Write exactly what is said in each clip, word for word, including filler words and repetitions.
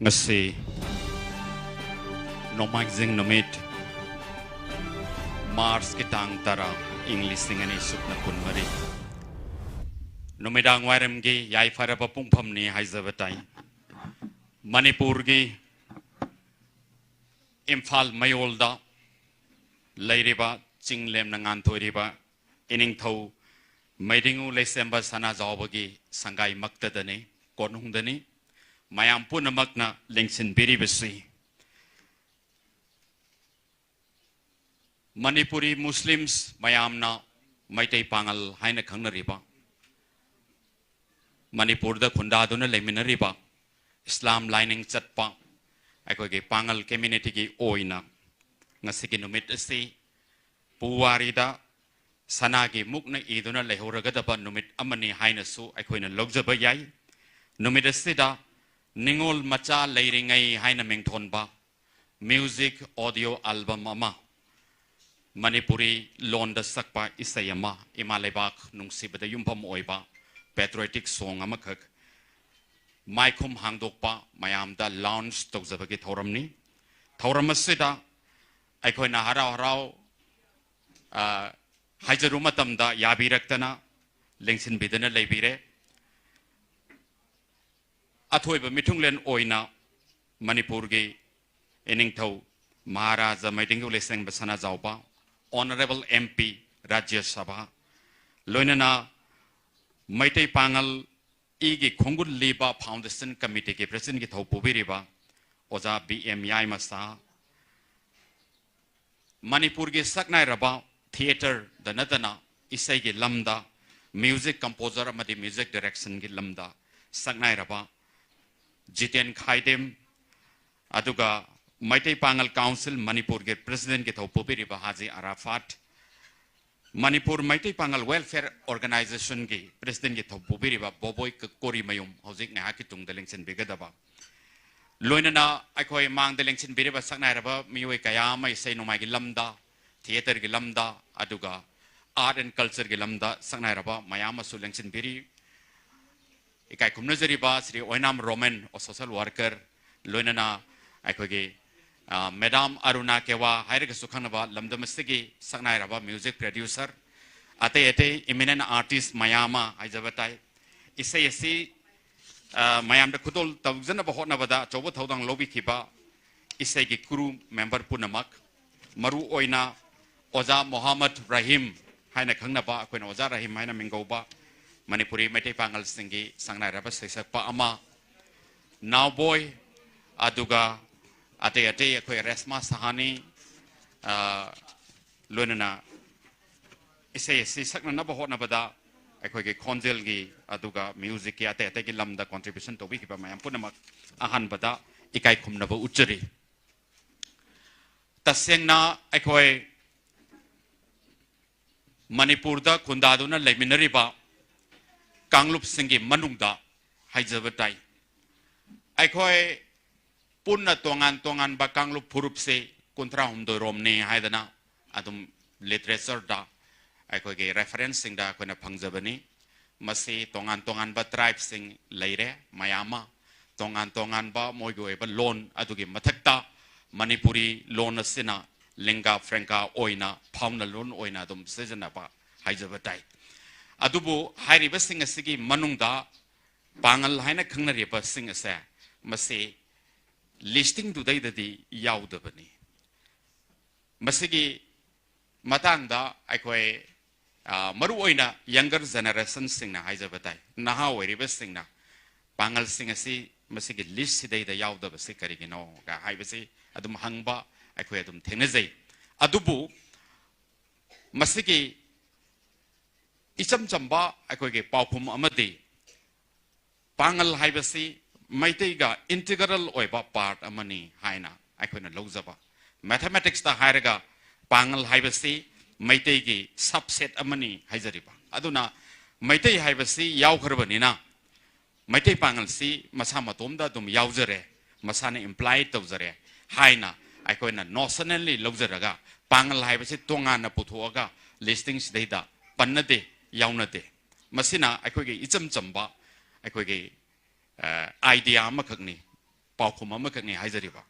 ꯉꯁꯤ ꯅꯣꯡꯃꯥꯏꯖꯤꯡ ꯅꯨꯃꯤꯠ, ꯃꯥꯔꯆꯀꯤ ꯇꯥꯡ ꯇꯔꯥ, ꯏꯪ ꯂꯤꯁꯤꯡ ꯑꯅꯤ ꯁꯨꯞꯅ ꯀꯨꯟꯃꯔꯤ꯫ ꯅꯨꯃꯤꯗꯥꯡ ꯋꯥꯏꯔꯝꯒꯤ ꯌꯥꯏꯐꯔꯕ ꯄꯨꯡꯐꯝꯅꯤ ꯍꯥꯏꯖꯕ ꯇꯥꯏ꯫ ꯃꯅꯤꯄꯨꯔꯒꯤ ꯏꯝꯐꯥꯜ ꯃꯌꯣꯜꯗ ꯂꯩꯔꯤꯕ, ꯆꯤꯡ ꯂꯦꯝꯅ ꯉꯥꯟꯊꯣꯏꯔꯤꯕ ꯏꯅꯤꯡꯊꯧ ꯃꯩꯗꯤꯡꯉꯨ ꯂꯩꯁꯦꯝꯕ ꯁꯅꯥꯖꯥꯎꯕꯒꯤ ꯁꯪꯒꯥꯏꯃꯛꯇꯗꯅꯤ, ꯀꯣꯅꯨꯡꯗꯅꯤ ꯃꯌꯥꯝ ꯄꯨꯝꯅꯃꯛꯅ ꯂꯦꯡꯁꯤꯟꯕꯤꯔꯤꯕꯁꯤ꯫ ꯃꯅꯤꯄꯨꯔꯤ ꯃꯨꯁꯂꯤꯝꯁ ꯃꯌꯥꯝꯅ ꯃꯩꯇꯩ ꯄꯥꯉꯜ ꯍꯥꯏꯅ ꯈꯪꯅꯔꯤꯕ, ꯃꯅꯤꯄꯨꯔꯗ ꯈꯨꯟꯗꯥꯗꯨꯅ ꯂꯩꯃꯤꯟꯅꯔꯤꯕ ꯏꯁꯂꯥꯝ ꯂꯥꯏꯅꯤꯡ ꯆꯠꯄ ꯑꯩꯈꯣꯏꯒꯤ ꯄꯥꯉꯜ ꯀꯝꯃ꯭ꯌꯨꯅꯤꯇꯤꯒꯤ ꯑꯣꯏꯅ ꯉꯁꯤꯒꯤ ꯅꯨꯃꯤꯠ ꯑꯁꯤ ꯄꯨꯋꯥꯔꯤꯗ ꯁꯅꯥꯒꯤ ꯃꯨꯛꯅ ꯏꯗꯨꯅ ꯂꯩꯍꯧꯔꯒꯗꯕ ꯅꯨꯃꯤꯠ ꯑꯃꯅꯤ ꯍꯥꯏꯅꯁꯨ ꯑꯩꯈꯣꯏꯅ ꯂꯧꯖꯕ ꯌꯥꯏ꯫ ꯅꯨꯃꯤꯠ ꯑꯁꯤꯗ ꯅꯤꯉꯣꯜ ꯃꯆꯥ ꯂꯩꯔꯤꯉꯩ ꯍꯥꯏꯅ ꯃꯤꯡꯊꯣꯟꯕ ꯃ꯭ꯌꯨꯖꯤꯛ ꯑꯣꯗꯤꯑꯣ ꯑꯦꯜꯕꯝ ꯑꯃ, ꯃꯅꯤꯄꯨꯔꯤ ꯂꯣꯟꯗ ꯁꯛꯄ ꯏꯁꯩ ꯑꯃ, ꯏꯃꯥ ꯂꯩꯕꯥꯛ ꯅꯨꯡꯁꯤꯕꯗ ꯌꯨꯝꯐꯝ ꯑꯣꯏꯕ ꯄꯦꯇ꯭ꯔꯣꯏꯇꯤꯛ ꯁꯣꯡ ꯑꯃꯈꯛ ꯃꯥꯏꯈꯨꯝ ꯍꯥꯡꯗꯣꯛꯄ ꯃꯌꯥꯝꯗ ꯂꯥꯎꯟꯁ ꯇꯧꯖꯕꯒꯤ ꯊꯧꯔꯝꯅꯤ꯫ ꯊꯧꯔꯝ ꯑꯁꯤꯗ ꯑꯩꯈꯣꯏꯅ ꯍꯔꯥꯎ ꯍꯔꯥꯎ, ꯑ, ꯍꯥꯏꯖꯔꯨ ꯃꯇꯝꯗ ꯌꯥꯕꯤꯔꯛꯇꯅ ꯂꯦꯡꯁꯤꯟꯕꯤꯗꯅ ꯂꯩꯕꯤꯔꯦ꯫ ꯑꯊꯣꯏꯕ ꯃꯤꯊꯨꯡꯂꯦꯟ ꯑꯣꯏꯅ ꯃꯅꯤꯄꯨꯔꯒꯤ ꯏꯅꯤꯡꯊꯧ ꯃꯍꯥꯔꯥꯖꯥ ꯃꯩꯗꯤꯡꯒꯨ ꯂꯩꯁꯦꯝꯕ ꯁꯅꯥꯖꯥꯎꯕ, ꯑꯣꯅꯔꯦꯕꯜ ꯑꯦꯝ ꯄꯤ, ꯔꯥꯖ꯭ꯌ ꯁꯚꯥ, ꯂꯣꯏꯅꯅ ꯃꯩꯇꯩ ꯄꯥꯉꯜ ꯏꯒꯤ ꯈꯣꯡꯒꯨꯜ ꯂꯤꯕ ꯐꯥꯎꯟꯗꯦꯁꯟ ꯀꯃꯤꯇꯤꯒꯤ ꯄ꯭ꯔꯦꯁꯤꯗꯦꯟꯒꯤ ꯊꯧ ꯄꯨꯕꯤꯔꯤꯕ ꯑꯣꯖꯥ ꯕꯤ ꯑꯦꯝ ꯌꯥꯏꯃ ꯁꯥꯍ, ꯃꯅꯤꯄꯨꯔꯒꯤ ꯁꯛꯅꯥꯏꯔꯕ ꯊꯤꯌꯦꯇꯔꯗ ꯅꯠꯇꯅ ꯏꯁꯩꯒꯤ ꯂꯝꯗ ꯃ꯭ꯌꯨꯖꯤꯛ ꯀꯝꯄꯣꯖꯔ ꯑꯃꯗꯤ ꯃ꯭ꯌꯨꯖꯤꯛ ꯗꯥꯏꯔꯦꯛꯁꯟꯒꯤ ꯂꯝꯗ ꯁꯛꯅꯥꯏꯔꯕ ꯖꯤꯇꯦꯟ ꯈꯥꯏꯗꯦꯝ, ꯑꯗꯨꯒ ꯃꯩꯇꯩ ꯄꯥꯉꯜ ꯀꯥꯎꯟꯁꯤꯜ ꯃꯅꯤꯄꯨꯔꯒꯤ ꯄ꯭ꯔꯦꯁꯤꯗꯦꯟꯒꯤ ꯊꯧ ꯄꯨꯕꯤꯔꯤꯕ ꯍꯥꯖꯤ ꯑꯔꯥꯐꯥꯠ, ꯃꯅꯤꯄꯨꯔ ꯃꯩꯇꯩ ꯄꯥꯉꯜ ꯋꯦꯜꯐꯤꯌꯔ ꯑꯣꯔꯒꯅꯥꯏꯖꯦꯁꯟꯒꯤ ꯄ꯭ꯔꯦꯁꯤꯗꯦꯟꯒꯤ ꯊꯧ ꯄꯨꯕꯤꯔꯤꯕ ꯕꯣꯕꯣꯏ ꯀ-, ꯀꯣꯔꯤꯃꯌꯨꯝ ꯍꯧꯖꯤꯛ ꯉꯥꯏꯍꯥꯛꯀꯤ ꯇꯨꯡꯗ ꯂꯦꯡꯁꯤꯟꯕꯤꯒꯗꯕ, ꯂꯣꯏꯅꯅ ꯑꯩꯈꯣꯏ ꯃꯥꯡꯗ ꯂꯦꯡꯁꯤꯟꯕꯤꯔꯤꯕ ꯁꯛꯅꯥꯏꯔꯕ ꯃꯤꯑꯣꯏ ꯀꯌꯥ ꯑꯃ ꯏꯁꯩ ꯅꯣꯡꯃꯥꯏꯒꯤ ꯂꯝꯗ, ꯊꯤꯌꯦꯇꯔꯒꯤ ꯂꯝꯗ, ꯑꯗꯨꯒ ꯑꯥꯔꯠ ꯑꯦꯟ ꯀꯜꯆꯔꯒꯤ ꯂꯝꯗ ꯁꯛꯅꯥꯏꯔꯕ ꯃꯌꯥꯝ ꯑꯃꯁꯨ ꯂꯦꯡꯁꯤꯟꯕꯤꯔꯤ꯫ ꯏꯀꯥꯏ ꯈꯨꯝꯅꯖꯔꯤꯕ ꯁ꯭ꯔꯤ ꯑꯣꯏꯅꯥꯝ ꯔꯣꯃꯦꯟ, ꯑꯣ ꯁꯣꯁꯦꯜ ꯋꯥꯔꯀꯔ, ꯂꯣꯏꯅꯅ ꯑꯩꯈꯣꯏꯒꯤ, ꯑ, ꯃꯦꯗꯥꯝ ꯑꯔꯨꯅꯥ ꯀꯦꯋꯥ ꯍꯥꯏꯔꯒꯁꯨ ꯈꯪꯅꯕ ꯂꯝꯗꯝ ꯑꯁꯤꯒꯤ ꯁꯛꯅꯥꯏꯔꯕ ꯃ꯭ꯌꯨꯖꯤꯛ ꯄ꯭ꯔꯗ꯭ꯌꯨꯁꯔ, ꯑꯇꯩ ꯑꯇꯩ ꯏꯃꯤꯅꯦꯟ ꯑꯥꯔꯇꯤꯁ ꯃꯌꯥꯝ ꯑꯃ ꯍꯥꯏꯖꯕ ꯇꯥꯏ꯫ ꯏꯁꯩ ꯑꯁꯤ, ꯑ, ꯃꯌꯥꯝꯗ ꯈꯨꯗꯣꯜ ꯇꯧꯖꯅꯕ ꯍꯣꯠꯅꯕꯗ ꯑꯆꯧꯕ ꯊꯧꯗꯥꯡ ꯂꯧꯕꯤꯈꯤꯕ ꯏꯁꯩꯒꯤ ꯀ꯭ꯔꯨ ꯃꯦꯝꯕꯔ ꯄꯨꯝꯅꯃꯛ, ꯃꯔꯨ ꯑꯣꯏꯅ ꯑꯣꯖꯥ ꯃꯣꯍꯥꯃꯗ ꯔꯍꯤꯝ ꯍꯥꯏꯅ ꯈꯪꯅꯕ, ꯑꯩꯈꯣꯏꯅ ꯑꯣꯖꯥ ꯔꯍꯤꯝ ꯍꯥꯏꯅ ꯃꯤꯡꯒꯧꯕ ꯃꯅꯤꯄꯨꯔꯤ ꯃꯩꯇꯩ ꯄꯥꯉꯜꯁꯤꯡꯒꯤ ꯁꯛꯅꯥꯏꯔꯕ ꯁꯩꯁꯛꯄ ꯑꯃ, ꯅꯥꯎꯕꯣꯏ, ꯑꯗꯨꯒ ꯑꯇꯩ ꯑꯇꯩ ꯑꯩꯈꯣꯏ ꯔꯦꯁꯃꯥ ꯁꯍꯥꯅꯤ, ꯑ, ꯂꯣꯏꯅꯅ ꯏꯁꯩ ꯑꯁꯤ ꯁꯛꯅꯅꯕ ꯍꯣꯠꯅꯕꯗ ꯑꯩꯈꯣꯏꯒꯤ ꯈꯣꯟꯖꯦꯜꯒꯤ ꯑꯗꯨꯒ ꯃ꯭ꯌꯨꯖꯤꯛꯀꯤ ꯑꯇꯩ ꯑꯇꯩꯒꯤ ꯂꯝꯗ ꯀꯣꯟꯇ꯭ꯔꯤꯕ꯭ꯌꯨꯁꯟ ꯇꯧꯕꯤꯈꯤꯕ ꯃꯌꯥꯝ ꯄꯨꯝꯅꯃꯛ ꯑꯍꯥꯟꯕꯗ ꯏꯀꯥꯏ ꯈꯨꯝꯅꯕ ꯎꯠꯆꯔꯤ꯫ ꯇꯁꯦꯡꯅ ꯑꯩꯈꯣꯏ ꯃꯅꯤꯄꯨꯔꯗ ꯈꯨꯟꯗꯥꯗꯨꯅ ꯂꯩꯃꯤꯟꯅꯔꯤꯕ ꯀꯥꯡꯂꯨꯞꯁꯤꯡꯒꯤ ꯃꯅꯨꯡꯗ ꯍꯥꯏꯖꯕ ꯇꯥꯏ, ꯑꯩꯈꯣꯏ ꯄꯨꯟꯅ ꯇꯣꯉꯥꯟ ꯇꯣꯉꯥꯟꯕ ꯀꯥꯡꯂꯨꯞ ꯐꯨꯔꯨꯞꯁꯦ ꯀꯨꯟꯊ꯭ꯔꯥ ꯍꯨꯝꯗꯣꯏ ꯔꯣꯝꯅꯤ ꯍꯥꯏꯗꯅ ꯑꯗꯨꯝ ꯂꯤꯇꯔꯦꯆꯔꯗ ꯑꯩꯈꯣꯏꯒꯤ ꯔꯦꯐꯔꯦꯟꯁꯁꯤꯡꯗ ꯑꯩꯈꯣꯏꯅ ꯐꯪꯖꯕꯅꯤ꯫ ꯃꯁꯤ ꯇꯣꯉꯥꯟ ꯇꯣꯉꯥꯟꯕ ꯇ꯭ꯔꯥꯏꯕꯁꯤꯡ ꯂꯩꯔꯦ ꯃꯌꯥꯝ ꯑꯃ, ꯇꯣꯉꯥꯟ ꯇꯣꯉꯥꯟꯕ ꯃꯣꯏꯒꯤ ꯑꯣꯏꯕ ꯂꯣꯟ, ꯑꯗꯨꯒꯤ ꯃꯊꯛꯇ ꯃꯅꯤꯄꯨꯔꯤ ꯂꯣꯟ ꯑꯁꯤꯅ ꯂꯤꯡꯒꯥ ꯐ꯭ꯔꯦꯡꯀꯥ ꯑꯣꯏꯅ ꯐꯥꯎꯅ ꯂꯣꯟ ꯑꯣꯏꯅ ꯑꯗꯨꯝ ꯁꯤꯖꯤꯟꯅꯕ ꯍꯥꯏꯖꯕ ꯇꯥꯏ꯫ ꯑꯗꯨꯕꯨ ꯍꯥꯏꯔꯤꯕꯁꯤꯡ ꯑꯁꯤꯒꯤ ꯃꯅꯨꯡꯗ ꯄꯥꯉꯜ ꯍꯥꯏꯅ ꯈꯪꯅꯔꯤꯕꯁꯤꯡ ꯑꯁꯦ ꯃꯁꯤ ꯂꯤꯁꯇꯤꯡꯗꯨꯗꯩꯗꯗꯤ ꯌꯥꯎꯗꯕꯅꯤ꯫ ꯃꯁꯤꯒꯤ ꯃꯇꯥꯡꯗ ꯑꯩꯈꯣꯏ, ꯑ, ꯃꯔꯨ ꯑꯣꯏꯅ ꯌꯪꯒꯔ ꯖꯦꯅꯦꯔꯦꯁꯟꯁꯤꯡꯅ ꯍꯥꯏꯖꯕ ꯇꯥꯏ, ꯅꯍꯥ ꯑꯣꯏꯔꯤꯕꯁꯤꯡꯅ ꯄꯥꯉꯜꯁꯤꯡ ꯑꯁꯤ ꯃꯁꯤꯒꯤ ꯂꯤꯁꯁꯤꯗꯩꯗ ꯌꯥꯎꯗꯕꯁꯤ ꯀꯔꯤꯒꯤꯅꯣꯒ ꯍꯥꯏꯕꯁꯤ ꯑꯗꯨꯝ ꯍꯪꯕ ꯑꯩꯈꯣꯏ ꯑꯗꯨꯝ ꯊꯦꯡꯅꯖꯩ꯫ ꯑꯗꯨꯕꯨ ꯃꯁꯤꯒꯤ ꯏꯆꯝ ꯆꯝꯕ ꯑꯩꯈꯣꯏꯒꯤ ꯄꯥꯎꯈꯨꯝ ꯑꯃꯗꯤ ꯄꯥꯉꯜ ꯍꯥꯏꯕꯁꯤ ꯃꯩꯇꯩꯒ ꯏꯟꯇꯤꯒ꯭ꯔꯦꯜ ꯑꯣꯏꯕ ꯄꯥꯔꯠ ꯑꯃꯅꯤ ꯍꯥꯏꯅ ꯑꯩꯈꯣꯏꯅ ꯂꯧꯖꯕ꯫ ꯃꯦꯊꯃꯦꯇꯤꯛꯁꯇ ꯍꯥꯏꯔꯒ ꯄꯥꯉꯜ ꯍꯥꯏꯕꯁꯤ ꯃꯩꯇꯩꯒꯤ ꯁꯕꯁꯦꯠ ꯑꯃꯅꯤ ꯍꯥꯏꯖꯔꯤꯕ꯫ ꯑꯗꯨꯅ ꯃꯩꯇꯩ ꯍꯥꯏꯕꯁꯤ ꯌꯥꯎꯈ꯭ꯔꯕꯅꯤꯅ ꯃꯩꯇꯩ ꯄꯥꯉꯜꯁꯤ ꯃꯁꯥ ꯃꯇꯣꯝꯗ ꯑꯗꯨꯝ ꯌꯥꯎꯖꯔꯦ, ꯃꯁꯥꯅ ꯏꯝꯄ꯭ꯂꯥꯏ ꯇꯧꯖꯔꯦ ꯍꯥꯏꯅ ꯑꯩꯈꯣꯏꯅ ꯅꯣꯁꯅꯦꯜꯂꯤ ꯂꯧꯖꯔꯒ ꯄꯥꯉꯜ ꯍꯥꯏꯕꯁꯤ ꯇꯣꯉꯥꯟꯅ ꯄꯨꯊꯣꯛꯑꯒ ꯂꯤꯁꯇꯤꯡꯁꯤꯗꯩꯗ ꯄꯟꯅꯗꯦ, ꯌꯥꯎꯅꯗꯦ꯫ ꯃꯁꯤꯅ ꯑꯩꯈꯣꯏꯒꯤ ꯏꯆꯝ ꯆꯝꯕ ꯑꯩꯈꯣꯏꯒꯤ, ꯑ, ꯑꯥꯏꯗꯤꯌꯥ ꯑꯃꯈꯛꯅꯤ꯫ ꯄꯥꯎꯈꯨꯝ ꯑꯃꯈꯛꯅꯤ ꯍꯥꯏꯖꯔꯤꯕ꯫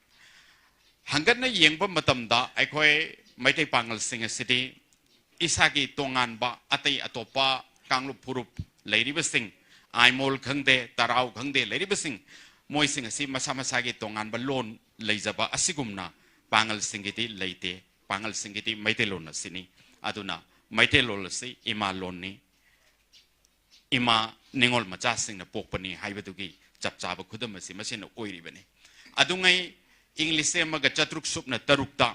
ꯍꯪꯒꯠꯅ ꯌꯦꯡꯕ ꯃꯇꯝꯗ ꯑꯩꯈꯣꯏ ꯃꯩꯇꯩ ꯄꯥꯉꯜꯁꯤꯡ ꯑꯁꯤꯗꯤ ꯏꯁꯥꯒꯤ ꯇꯣꯉꯥꯟꯕ ꯑꯇꯩ ꯑꯇꯣꯞꯄ ꯀꯥꯡꯂꯨꯞ ꯐꯨꯔꯨꯞ ꯂꯩꯔꯤꯕꯁꯤꯡ, ꯑꯥꯏꯃꯣꯜ ꯈꯪꯗꯦ, ꯇꯔꯥꯎ ꯈꯪꯗꯦ, ꯂꯩꯔꯤꯕꯁꯤꯡ, ꯃꯣꯏꯁꯤꯡ ꯑꯁꯤ ꯃꯁꯥ ꯃꯁꯥꯒꯤ ꯇꯣꯉꯥꯟꯕ ꯂꯣꯟ ꯂꯩꯖꯕ ꯑꯁꯤꯒꯨꯝꯅ ꯄꯥꯉꯜꯁꯤꯡꯒꯤꯗꯤ ꯂꯩꯇꯦ꯫ ꯄꯥꯉꯜꯁꯤꯡꯒꯤꯗꯤ ꯃꯩꯇꯩꯂꯣꯟ ꯑꯁꯤꯅꯤ꯫ ꯑꯗꯨꯅ ꯃꯩꯇꯩꯂꯣꯟ ꯑꯁꯤ ꯏꯃꯥ ꯂꯣꯟꯅꯤ, ꯏꯃꯥ ꯅꯤꯉꯣꯜ ꯃꯆꯥꯁꯤꯡꯅ ꯄꯣꯛꯄꯅꯤ ꯍꯥꯏꯕꯗꯨꯒꯤ ꯆꯞ ꯆꯥꯕ ꯈꯨꯗꯝ ꯑꯁꯤ ꯃꯁꯤꯅ ꯑꯣꯏꯔꯤꯕꯅꯤ꯫ ꯑꯗꯨꯉꯩ ꯏꯪ ꯂꯤꯁꯤꯡ ꯑꯃꯒ ꯆꯥꯇ꯭ꯔꯨꯛ ꯁꯨꯞꯅ ꯇꯔꯨꯛꯇ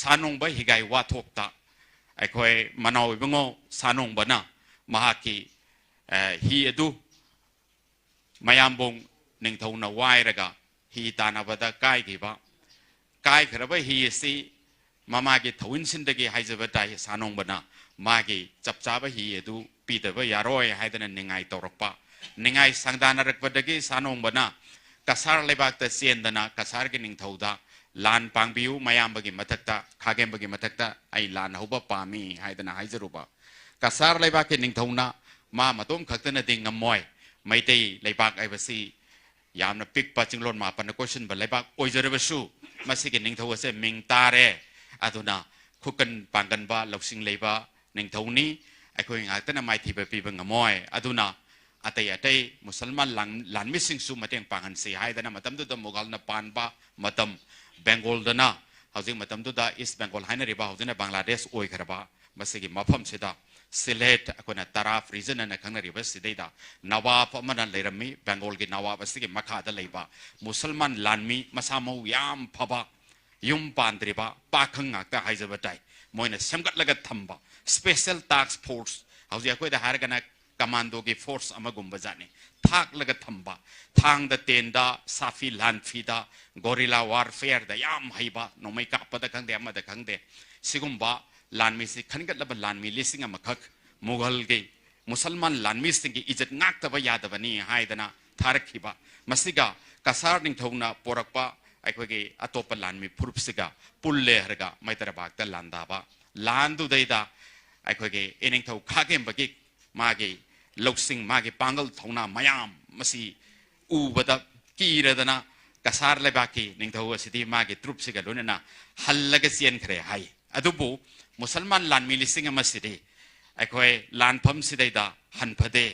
ꯁꯥꯅꯣꯡꯕ ꯍꯤꯒꯥꯏ ꯋꯥꯊꯣꯛꯇ ꯑꯩꯈꯣꯏ ꯃꯅꯥꯎ ꯏꯕꯨꯡꯉꯣ ꯁꯥꯅꯣꯡꯕꯅ ꯃꯍꯥꯛꯀꯤ, ꯑ, ꯍꯤ ꯑꯗꯨ ꯃꯌꯥꯝꯕꯣꯡ ꯅꯤꯡꯊꯧꯅ ꯋꯥꯏꯔꯒ ꯍꯤ ꯇꯥꯟꯅꯕꯗ ꯀꯥꯏꯈꯤꯕ, ꯀꯥꯏꯈ꯭ꯔꯕ ꯍꯤ ꯑꯁꯤ ꯃꯃꯥꯒꯤ ꯊꯧꯏꯟꯁꯤꯟꯗꯒꯤ ꯍꯥꯏꯖꯕ ꯇꯥꯏ, ꯁꯥꯅꯣꯡꯕꯅ ꯃꯥꯒꯤ ꯆꯞ ꯆꯥꯕ ꯍꯤ ꯑꯗꯨ ꯄꯤꯗꯕ ꯌꯥꯔꯣꯏ ꯍꯥꯏꯗꯅ ꯅꯤꯡꯉꯥꯏ ꯇꯧꯔꯛꯄ꯫ ꯅꯤꯡꯉꯥꯏ ꯁꯪꯗꯥꯅꯔꯛꯄꯗꯒꯤ ꯁꯥꯅꯣꯡꯕꯅ ꯀꯁꯥꯔ ꯂꯩꯕꯥꯛꯇ ꯆꯦꯟꯗꯅ ꯀꯁꯥꯔꯒꯤ ꯅꯤꯡꯊꯧꯗ ꯂꯥꯟ ꯄꯥꯡꯕꯤꯌꯨ, ꯃꯌꯥꯝꯕꯒꯤ ꯃꯊꯛꯇ, ꯈꯥꯒꯦꯝꯕꯒꯤ ꯃꯊꯛꯇ ꯑꯩ ꯂꯥꯟ ꯍꯧꯕ ꯄꯥꯝꯃꯤ ꯍꯥꯏꯗꯅ ꯍꯥꯏꯖꯔꯨꯕ꯫ ꯀꯁꯥꯔ ꯂꯩꯕꯥꯛꯀꯤ ꯅꯤꯡꯊꯧꯅ ꯃꯥ ꯃꯇꯣꯝ ꯈꯛꯇꯅꯗꯤ ꯉꯝꯃꯣꯏ, ꯃꯩꯇꯩ ꯂꯩꯕꯥꯛ ꯍꯥꯏꯕꯁꯤ ꯌꯥꯝꯅ ꯄꯤꯛꯄ ꯆꯤꯡꯂꯣꯟ ꯃꯥꯄꯟꯅ ꯀꯣꯏꯁꯤꯟꯕ ꯂꯩꯕꯥꯛ ꯑꯣꯏꯖꯔꯕꯁꯨ ꯃꯁꯤꯒꯤ ꯅꯤꯡꯊꯧ ꯑꯁꯦ ꯃꯤꯡ ꯇꯥꯔꯦ꯫ ꯑꯗꯨꯅ ꯈꯨꯀꯟ ꯄꯥꯡꯒꯟꯕ ꯂꯧꯁꯤꯡ ꯂꯩꯕ ꯅꯤꯡꯊꯧꯅꯤ꯫ ꯑꯩꯈꯣꯏ ꯉꯥꯛꯇꯅ ꯃꯥꯏꯊꯤꯕ ꯄꯤꯕ ꯉꯝꯃꯣꯏ꯫ ꯑꯗꯨꯅ ꯑꯇꯩ ꯑꯇꯩ ꯃꯨꯁꯜꯃꯥꯟ ꯂꯥꯟ-, ꯂꯥꯟꯃꯤꯁꯤꯡꯁꯨ ꯃꯇꯦꯡ ꯄꯥꯡꯍꯟꯁꯤ ꯍꯥꯏꯗꯅ ꯃꯇꯝꯗꯨꯗ ꯃꯨꯒꯜꯅ ꯄꯥꯟꯕ ꯃꯇꯝ, ꯕꯦꯡꯒꯣꯜꯗꯅ, ꯍꯧꯖꯤꯛ ꯃꯇꯝꯗꯨꯗ ꯏꯁ ꯕꯦꯡꯒꯣꯜ ꯍꯥꯏꯅꯔꯤꯕ, ꯍꯧꯖꯤꯛꯅ ꯕꯪꯒ꯭ꯂꯥꯗꯦꯁ ꯑꯣꯏꯈ꯭ꯔꯕ, ꯃꯁꯤꯒꯤ ꯃꯐꯝꯁꯤꯗ ꯁꯤꯂꯦꯠ, ꯑꯩꯈꯣꯏꯅ ꯇꯔꯥꯐ ꯔꯤꯖꯟ ꯍꯥꯏꯅ ꯈꯪꯅꯔꯤꯕ ꯁꯤꯗꯩꯗ ꯅꯋꯥꯕ ꯑꯃꯅ ꯂꯩꯔꯝꯃꯤ꯫ ꯕꯦꯡꯒꯣꯜꯒꯤ ꯅꯋꯥꯕ ꯑꯁꯤꯒꯤ ꯃꯈꯥꯗ ꯂꯩꯕ ꯃꯨꯁꯜꯃꯥꯟ ꯂꯥꯟꯃꯤ ꯃꯁꯥ ꯃꯎ ꯌꯥꯝ ꯐꯕ, ꯌꯨꯝ ꯄꯥꯟꯗ꯭ꯔꯤꯕ ꯄꯥꯈꯪ ꯉꯥꯛꯇ ꯍꯥꯏꯖꯕ ꯇꯥꯏ꯫ ꯃꯣꯏꯅ ꯁꯦꯝꯒꯠꯂꯒ ꯊꯝꯕ ꯁ꯭ꯄꯦꯁꯦꯜ ꯇꯥꯛꯁ ꯐꯣꯔꯁ, ꯍꯧꯖꯤꯛ ꯑꯩꯈꯣꯏꯗ ꯍꯥꯏꯔꯒꯅ ꯀꯃꯥꯟꯗꯣꯒꯤ ꯐꯣꯔꯁ ꯑꯃꯒꯨꯝꯕ ꯖꯥꯠꯅꯤ, ꯊꯥꯛꯂꯒ ꯊꯝꯕ, ꯊꯥꯡꯗ ꯇꯦꯟꯗ, ꯁꯥꯐꯤ ꯂꯥꯟꯐꯤꯗ, ꯒꯣꯔꯤꯂꯥ ꯋꯥꯔꯐꯤꯌꯔꯗ ꯌꯥꯝ ꯍꯩꯕ, ꯅꯣꯡꯃꯩ ꯀꯥꯞꯄꯗ ꯈꯪꯗꯦ, ꯑꯃꯗ ꯈꯪꯗꯦ, ꯁꯤꯒꯨꯝꯕ ꯂꯥꯟꯃꯤꯁꯤ ꯈꯟꯒꯠꯂꯕ ꯂꯥꯟꯃꯤ ꯂꯤꯁꯤꯡ ꯑꯃꯈꯛ ꯃꯨꯒꯜꯒꯤ ꯃꯨꯁꯜꯃꯥꯟ ꯂꯥꯟꯃꯤꯁꯤꯡꯒꯤ ꯏꯖꯠ ꯉꯥꯛꯇꯕ ꯌꯥꯗꯕꯅꯤ ꯍꯥꯏꯗꯅ ꯊꯥꯔꯛꯈꯤꯕ꯫ ꯃꯁꯤꯒ ꯀꯁꯥꯔ ꯅꯤꯡꯊꯧꯅ ꯄꯣꯔꯛꯄ ꯑꯩꯈꯣꯏꯒꯤ ꯑꯇꯣꯞꯄ ꯂꯥꯟꯃꯤ ꯐꯨꯔꯨꯞꯁꯤꯒ ꯄꯨꯜꯂꯦ ꯍꯥꯏꯔꯒ ꯃꯩꯇꯔꯕꯥꯛꯇ ꯂꯥꯟꯗꯥꯕ꯫ ꯂꯥꯟꯗꯨꯗꯩꯗ ꯑꯩꯈꯣꯏꯒꯤ ꯏꯅꯤꯡꯊꯧ ꯈꯥꯒꯦꯝꯕꯒꯤ ꯃꯥꯒꯤ ꯂꯧꯁꯤꯡ, ꯃꯥꯒꯤ ꯄꯥꯡꯒꯜ ꯊꯧꯅꯥ ꯃꯌꯥꯝ ꯃꯁꯤ ꯎꯕꯗ ꯀꯤꯔꯗꯅ ꯀꯁꯥꯔ ꯂꯩꯕꯥꯛꯀꯤ ꯅꯤꯡꯊꯧ ꯑꯁꯤꯗꯤ ꯃꯥꯒꯤ ꯇ꯭ꯔꯨꯞꯁꯤꯒ ꯂꯣꯏꯅꯅ ꯍꯜꯂꯒ ꯆꯦꯟꯈ꯭ꯔꯦ ꯍꯥꯏ꯫ ꯑꯗꯨꯕꯨ ꯃꯨꯁꯜꯃꯥꯟ ꯂꯥꯟꯃꯤ ꯂꯤꯁꯤꯡ ꯑꯃ ꯁꯤꯗꯤ ꯑꯩꯈꯣꯏ ꯂꯥꯟꯐꯝꯁꯤꯗꯩꯗ ꯍꯟꯐꯗꯦ꯫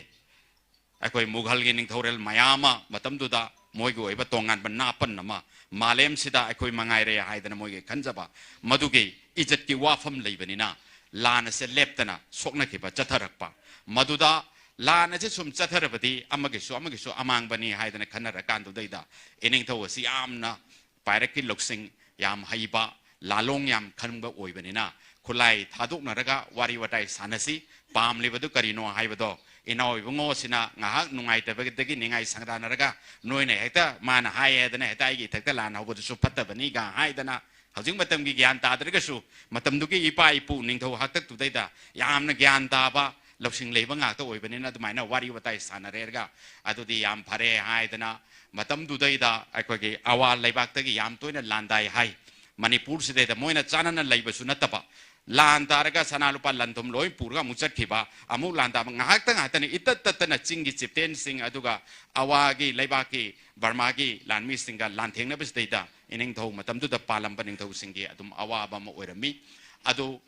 ꯑꯩꯈꯣꯏ ꯃꯨꯘꯜꯒꯤ ꯅꯤꯡꯊꯧꯔꯦꯜ ꯃꯌꯥꯝ ꯑꯃ ꯃꯇꯝꯗꯨꯗ ꯃꯣꯏꯒꯤ ꯑꯣꯏꯕ ꯇꯣꯉꯥꯟꯕ ꯅꯥꯄꯟ ꯑꯃ, ꯃꯥꯂꯦꯝꯁꯤꯗ ꯑꯩꯈꯣꯏ ꯃꯉꯥꯏꯔꯦ ꯍꯥꯏꯗꯅ ꯃꯣꯏꯒꯤ ꯈꯟꯖꯕ, ꯃꯗꯨꯒꯤ ꯏꯖꯠꯀꯤ ꯋꯥꯐꯝ ꯂꯩꯕꯅꯤꯅ ꯂꯥꯟ ꯑꯁꯦ ꯂꯦꯞꯇꯅ ꯁꯣꯛꯅꯈꯤꯕ, ꯆꯠꯊꯔꯛꯄ꯫ ꯃꯗꯨꯗ ꯂꯥꯟ ꯑꯁꯦ ꯁꯨꯝ ꯆꯠꯊꯔꯕꯗꯤ ꯑꯃꯒꯤꯁꯨ ꯑꯃꯒꯤꯁꯨ ꯑꯃꯥꯡꯕꯅꯤ ꯍꯥꯏꯗꯅ ꯈꯟꯅꯔꯀꯥꯟꯗꯨꯗꯩꯗ ꯏꯅꯤꯡꯊꯧ ꯑꯁꯤ ꯌꯥꯝꯅ ꯄꯥꯏꯔꯛꯀꯤ ꯂꯧꯁꯤꯡ ꯌꯥꯝ ꯍꯩꯕ, ꯂꯥꯂꯣꯡ ꯌꯥꯝ ꯈꯪꯕ ꯑꯣꯏꯕꯅꯤꯅ, ꯈꯨꯠꯂꯥꯏ ꯊꯥꯗꯣꯛꯅꯔꯒ ꯋꯥꯔꯤ ꯋꯥꯇꯥꯏ ꯁꯥꯟꯅꯁꯤ, ꯄꯥꯝꯂꯤꯕꯗꯨ ꯀꯔꯤꯅꯣ ꯍꯥꯏꯕꯗꯣ ꯏꯅꯥꯎ ꯏꯕꯨꯡꯉꯣꯁꯤꯅ ꯉꯥꯏꯍꯥꯛ ꯅꯨꯡꯉꯥꯏꯇꯕꯗꯒꯤ ꯅꯤꯡꯉꯥꯏ ꯁꯪꯗꯥꯅꯔꯒ, ꯅꯣꯏꯅ ꯍꯦꯛꯇ ꯃꯥꯅ ꯍꯥꯏ ꯍꯥꯏꯗꯅ ꯍꯦꯛꯇ ꯑꯩꯒꯤ ꯏꯊꯛꯇ ꯂꯥꯟ ꯍꯧꯕꯗꯨꯁꯨ ꯐꯠꯇꯕꯅꯤꯒ ꯍꯥꯏꯗꯅ, ꯍꯧꯖꯤꯛ ꯃꯇꯝꯒꯤ ꯒ꯭ꯌꯥꯟ ꯇꯥꯗ꯭ꯔꯒꯁꯨ ꯃꯇꯝꯗꯨꯒꯤ ꯏꯄꯥ ꯏꯄꯨ ꯅꯤꯡꯊꯧ ꯍꯥꯛꯇꯛꯇꯨꯗꯩꯗ ꯌꯥꯝꯅ ꯒ꯭ꯌꯥꯟ ꯇꯥꯕ, ꯂꯧꯁꯤꯡ ꯂꯩꯕ ꯉꯥꯛꯇ ꯑꯣꯏꯕꯅꯤꯅ ꯑꯗꯨꯃꯥꯏꯅ ꯋꯥꯔꯤ ꯋꯥꯇꯥꯏ ꯁꯥꯟꯅꯔꯦꯔꯒ, ꯑꯗꯨꯗꯤ ꯌꯥꯝ ꯐꯔꯦ ꯍꯥꯏꯗꯅ ꯃꯇꯝꯗꯨꯗꯩꯗ ꯑꯩꯈꯣꯏꯒꯤ ꯑꯋꯥ ꯂꯩꯕꯥꯛꯇꯒꯤ ꯌꯥꯝ ꯇꯣꯏꯅ ꯂꯥꯟꯗꯥꯏ ꯍꯥꯏ꯫ ꯃꯅꯤꯄꯨꯔꯁꯤꯗꯩꯗ ꯃꯣꯏꯅ ꯆꯥꯟꯅꯅ ꯂꯩꯕꯁꯨ ꯅꯠꯇꯕ, ꯂꯥꯟ ꯇꯥꯔꯒ ꯁꯅꯥ ꯂꯨꯄꯥ ꯂꯟ ꯊꯨꯝ ꯂꯣꯏ ꯄꯨꯔꯒ ꯑꯃꯨꯛ ꯆꯠꯈꯤꯕ, ꯑꯃꯨꯛ ꯂꯥꯟ ꯇꯥꯕ, ꯉꯥꯏꯍꯥꯛꯇ ꯉꯥꯏꯍꯥꯛꯇꯅ ꯏꯇꯠ ꯇꯠꯇꯅ ꯆꯤꯡꯒꯤ ꯆꯤꯞꯇꯦꯟꯁꯤꯡ ꯑꯗꯨꯒ ꯑꯋꯥꯒꯤ ꯂꯩꯕꯥꯛꯀꯤ ꯕꯔꯃꯥꯒꯤ ꯂꯥꯟꯃꯤꯁꯤꯡꯒ ꯂꯥꯟꯊꯦꯡꯅꯕꯁꯤꯗꯩꯗ ꯏꯅꯤꯡꯊꯧ ꯃꯇꯝꯗꯨꯗ ꯄꯥꯜꯂꯝꯕ ꯅꯤꯡꯊꯧꯁꯤꯡꯒꯤ ꯑꯗꯨꯝ ꯑꯋꯥꯕ ꯑꯃ ꯑꯣꯏꯔꯝꯃꯤ꯫ ꯑꯗꯨ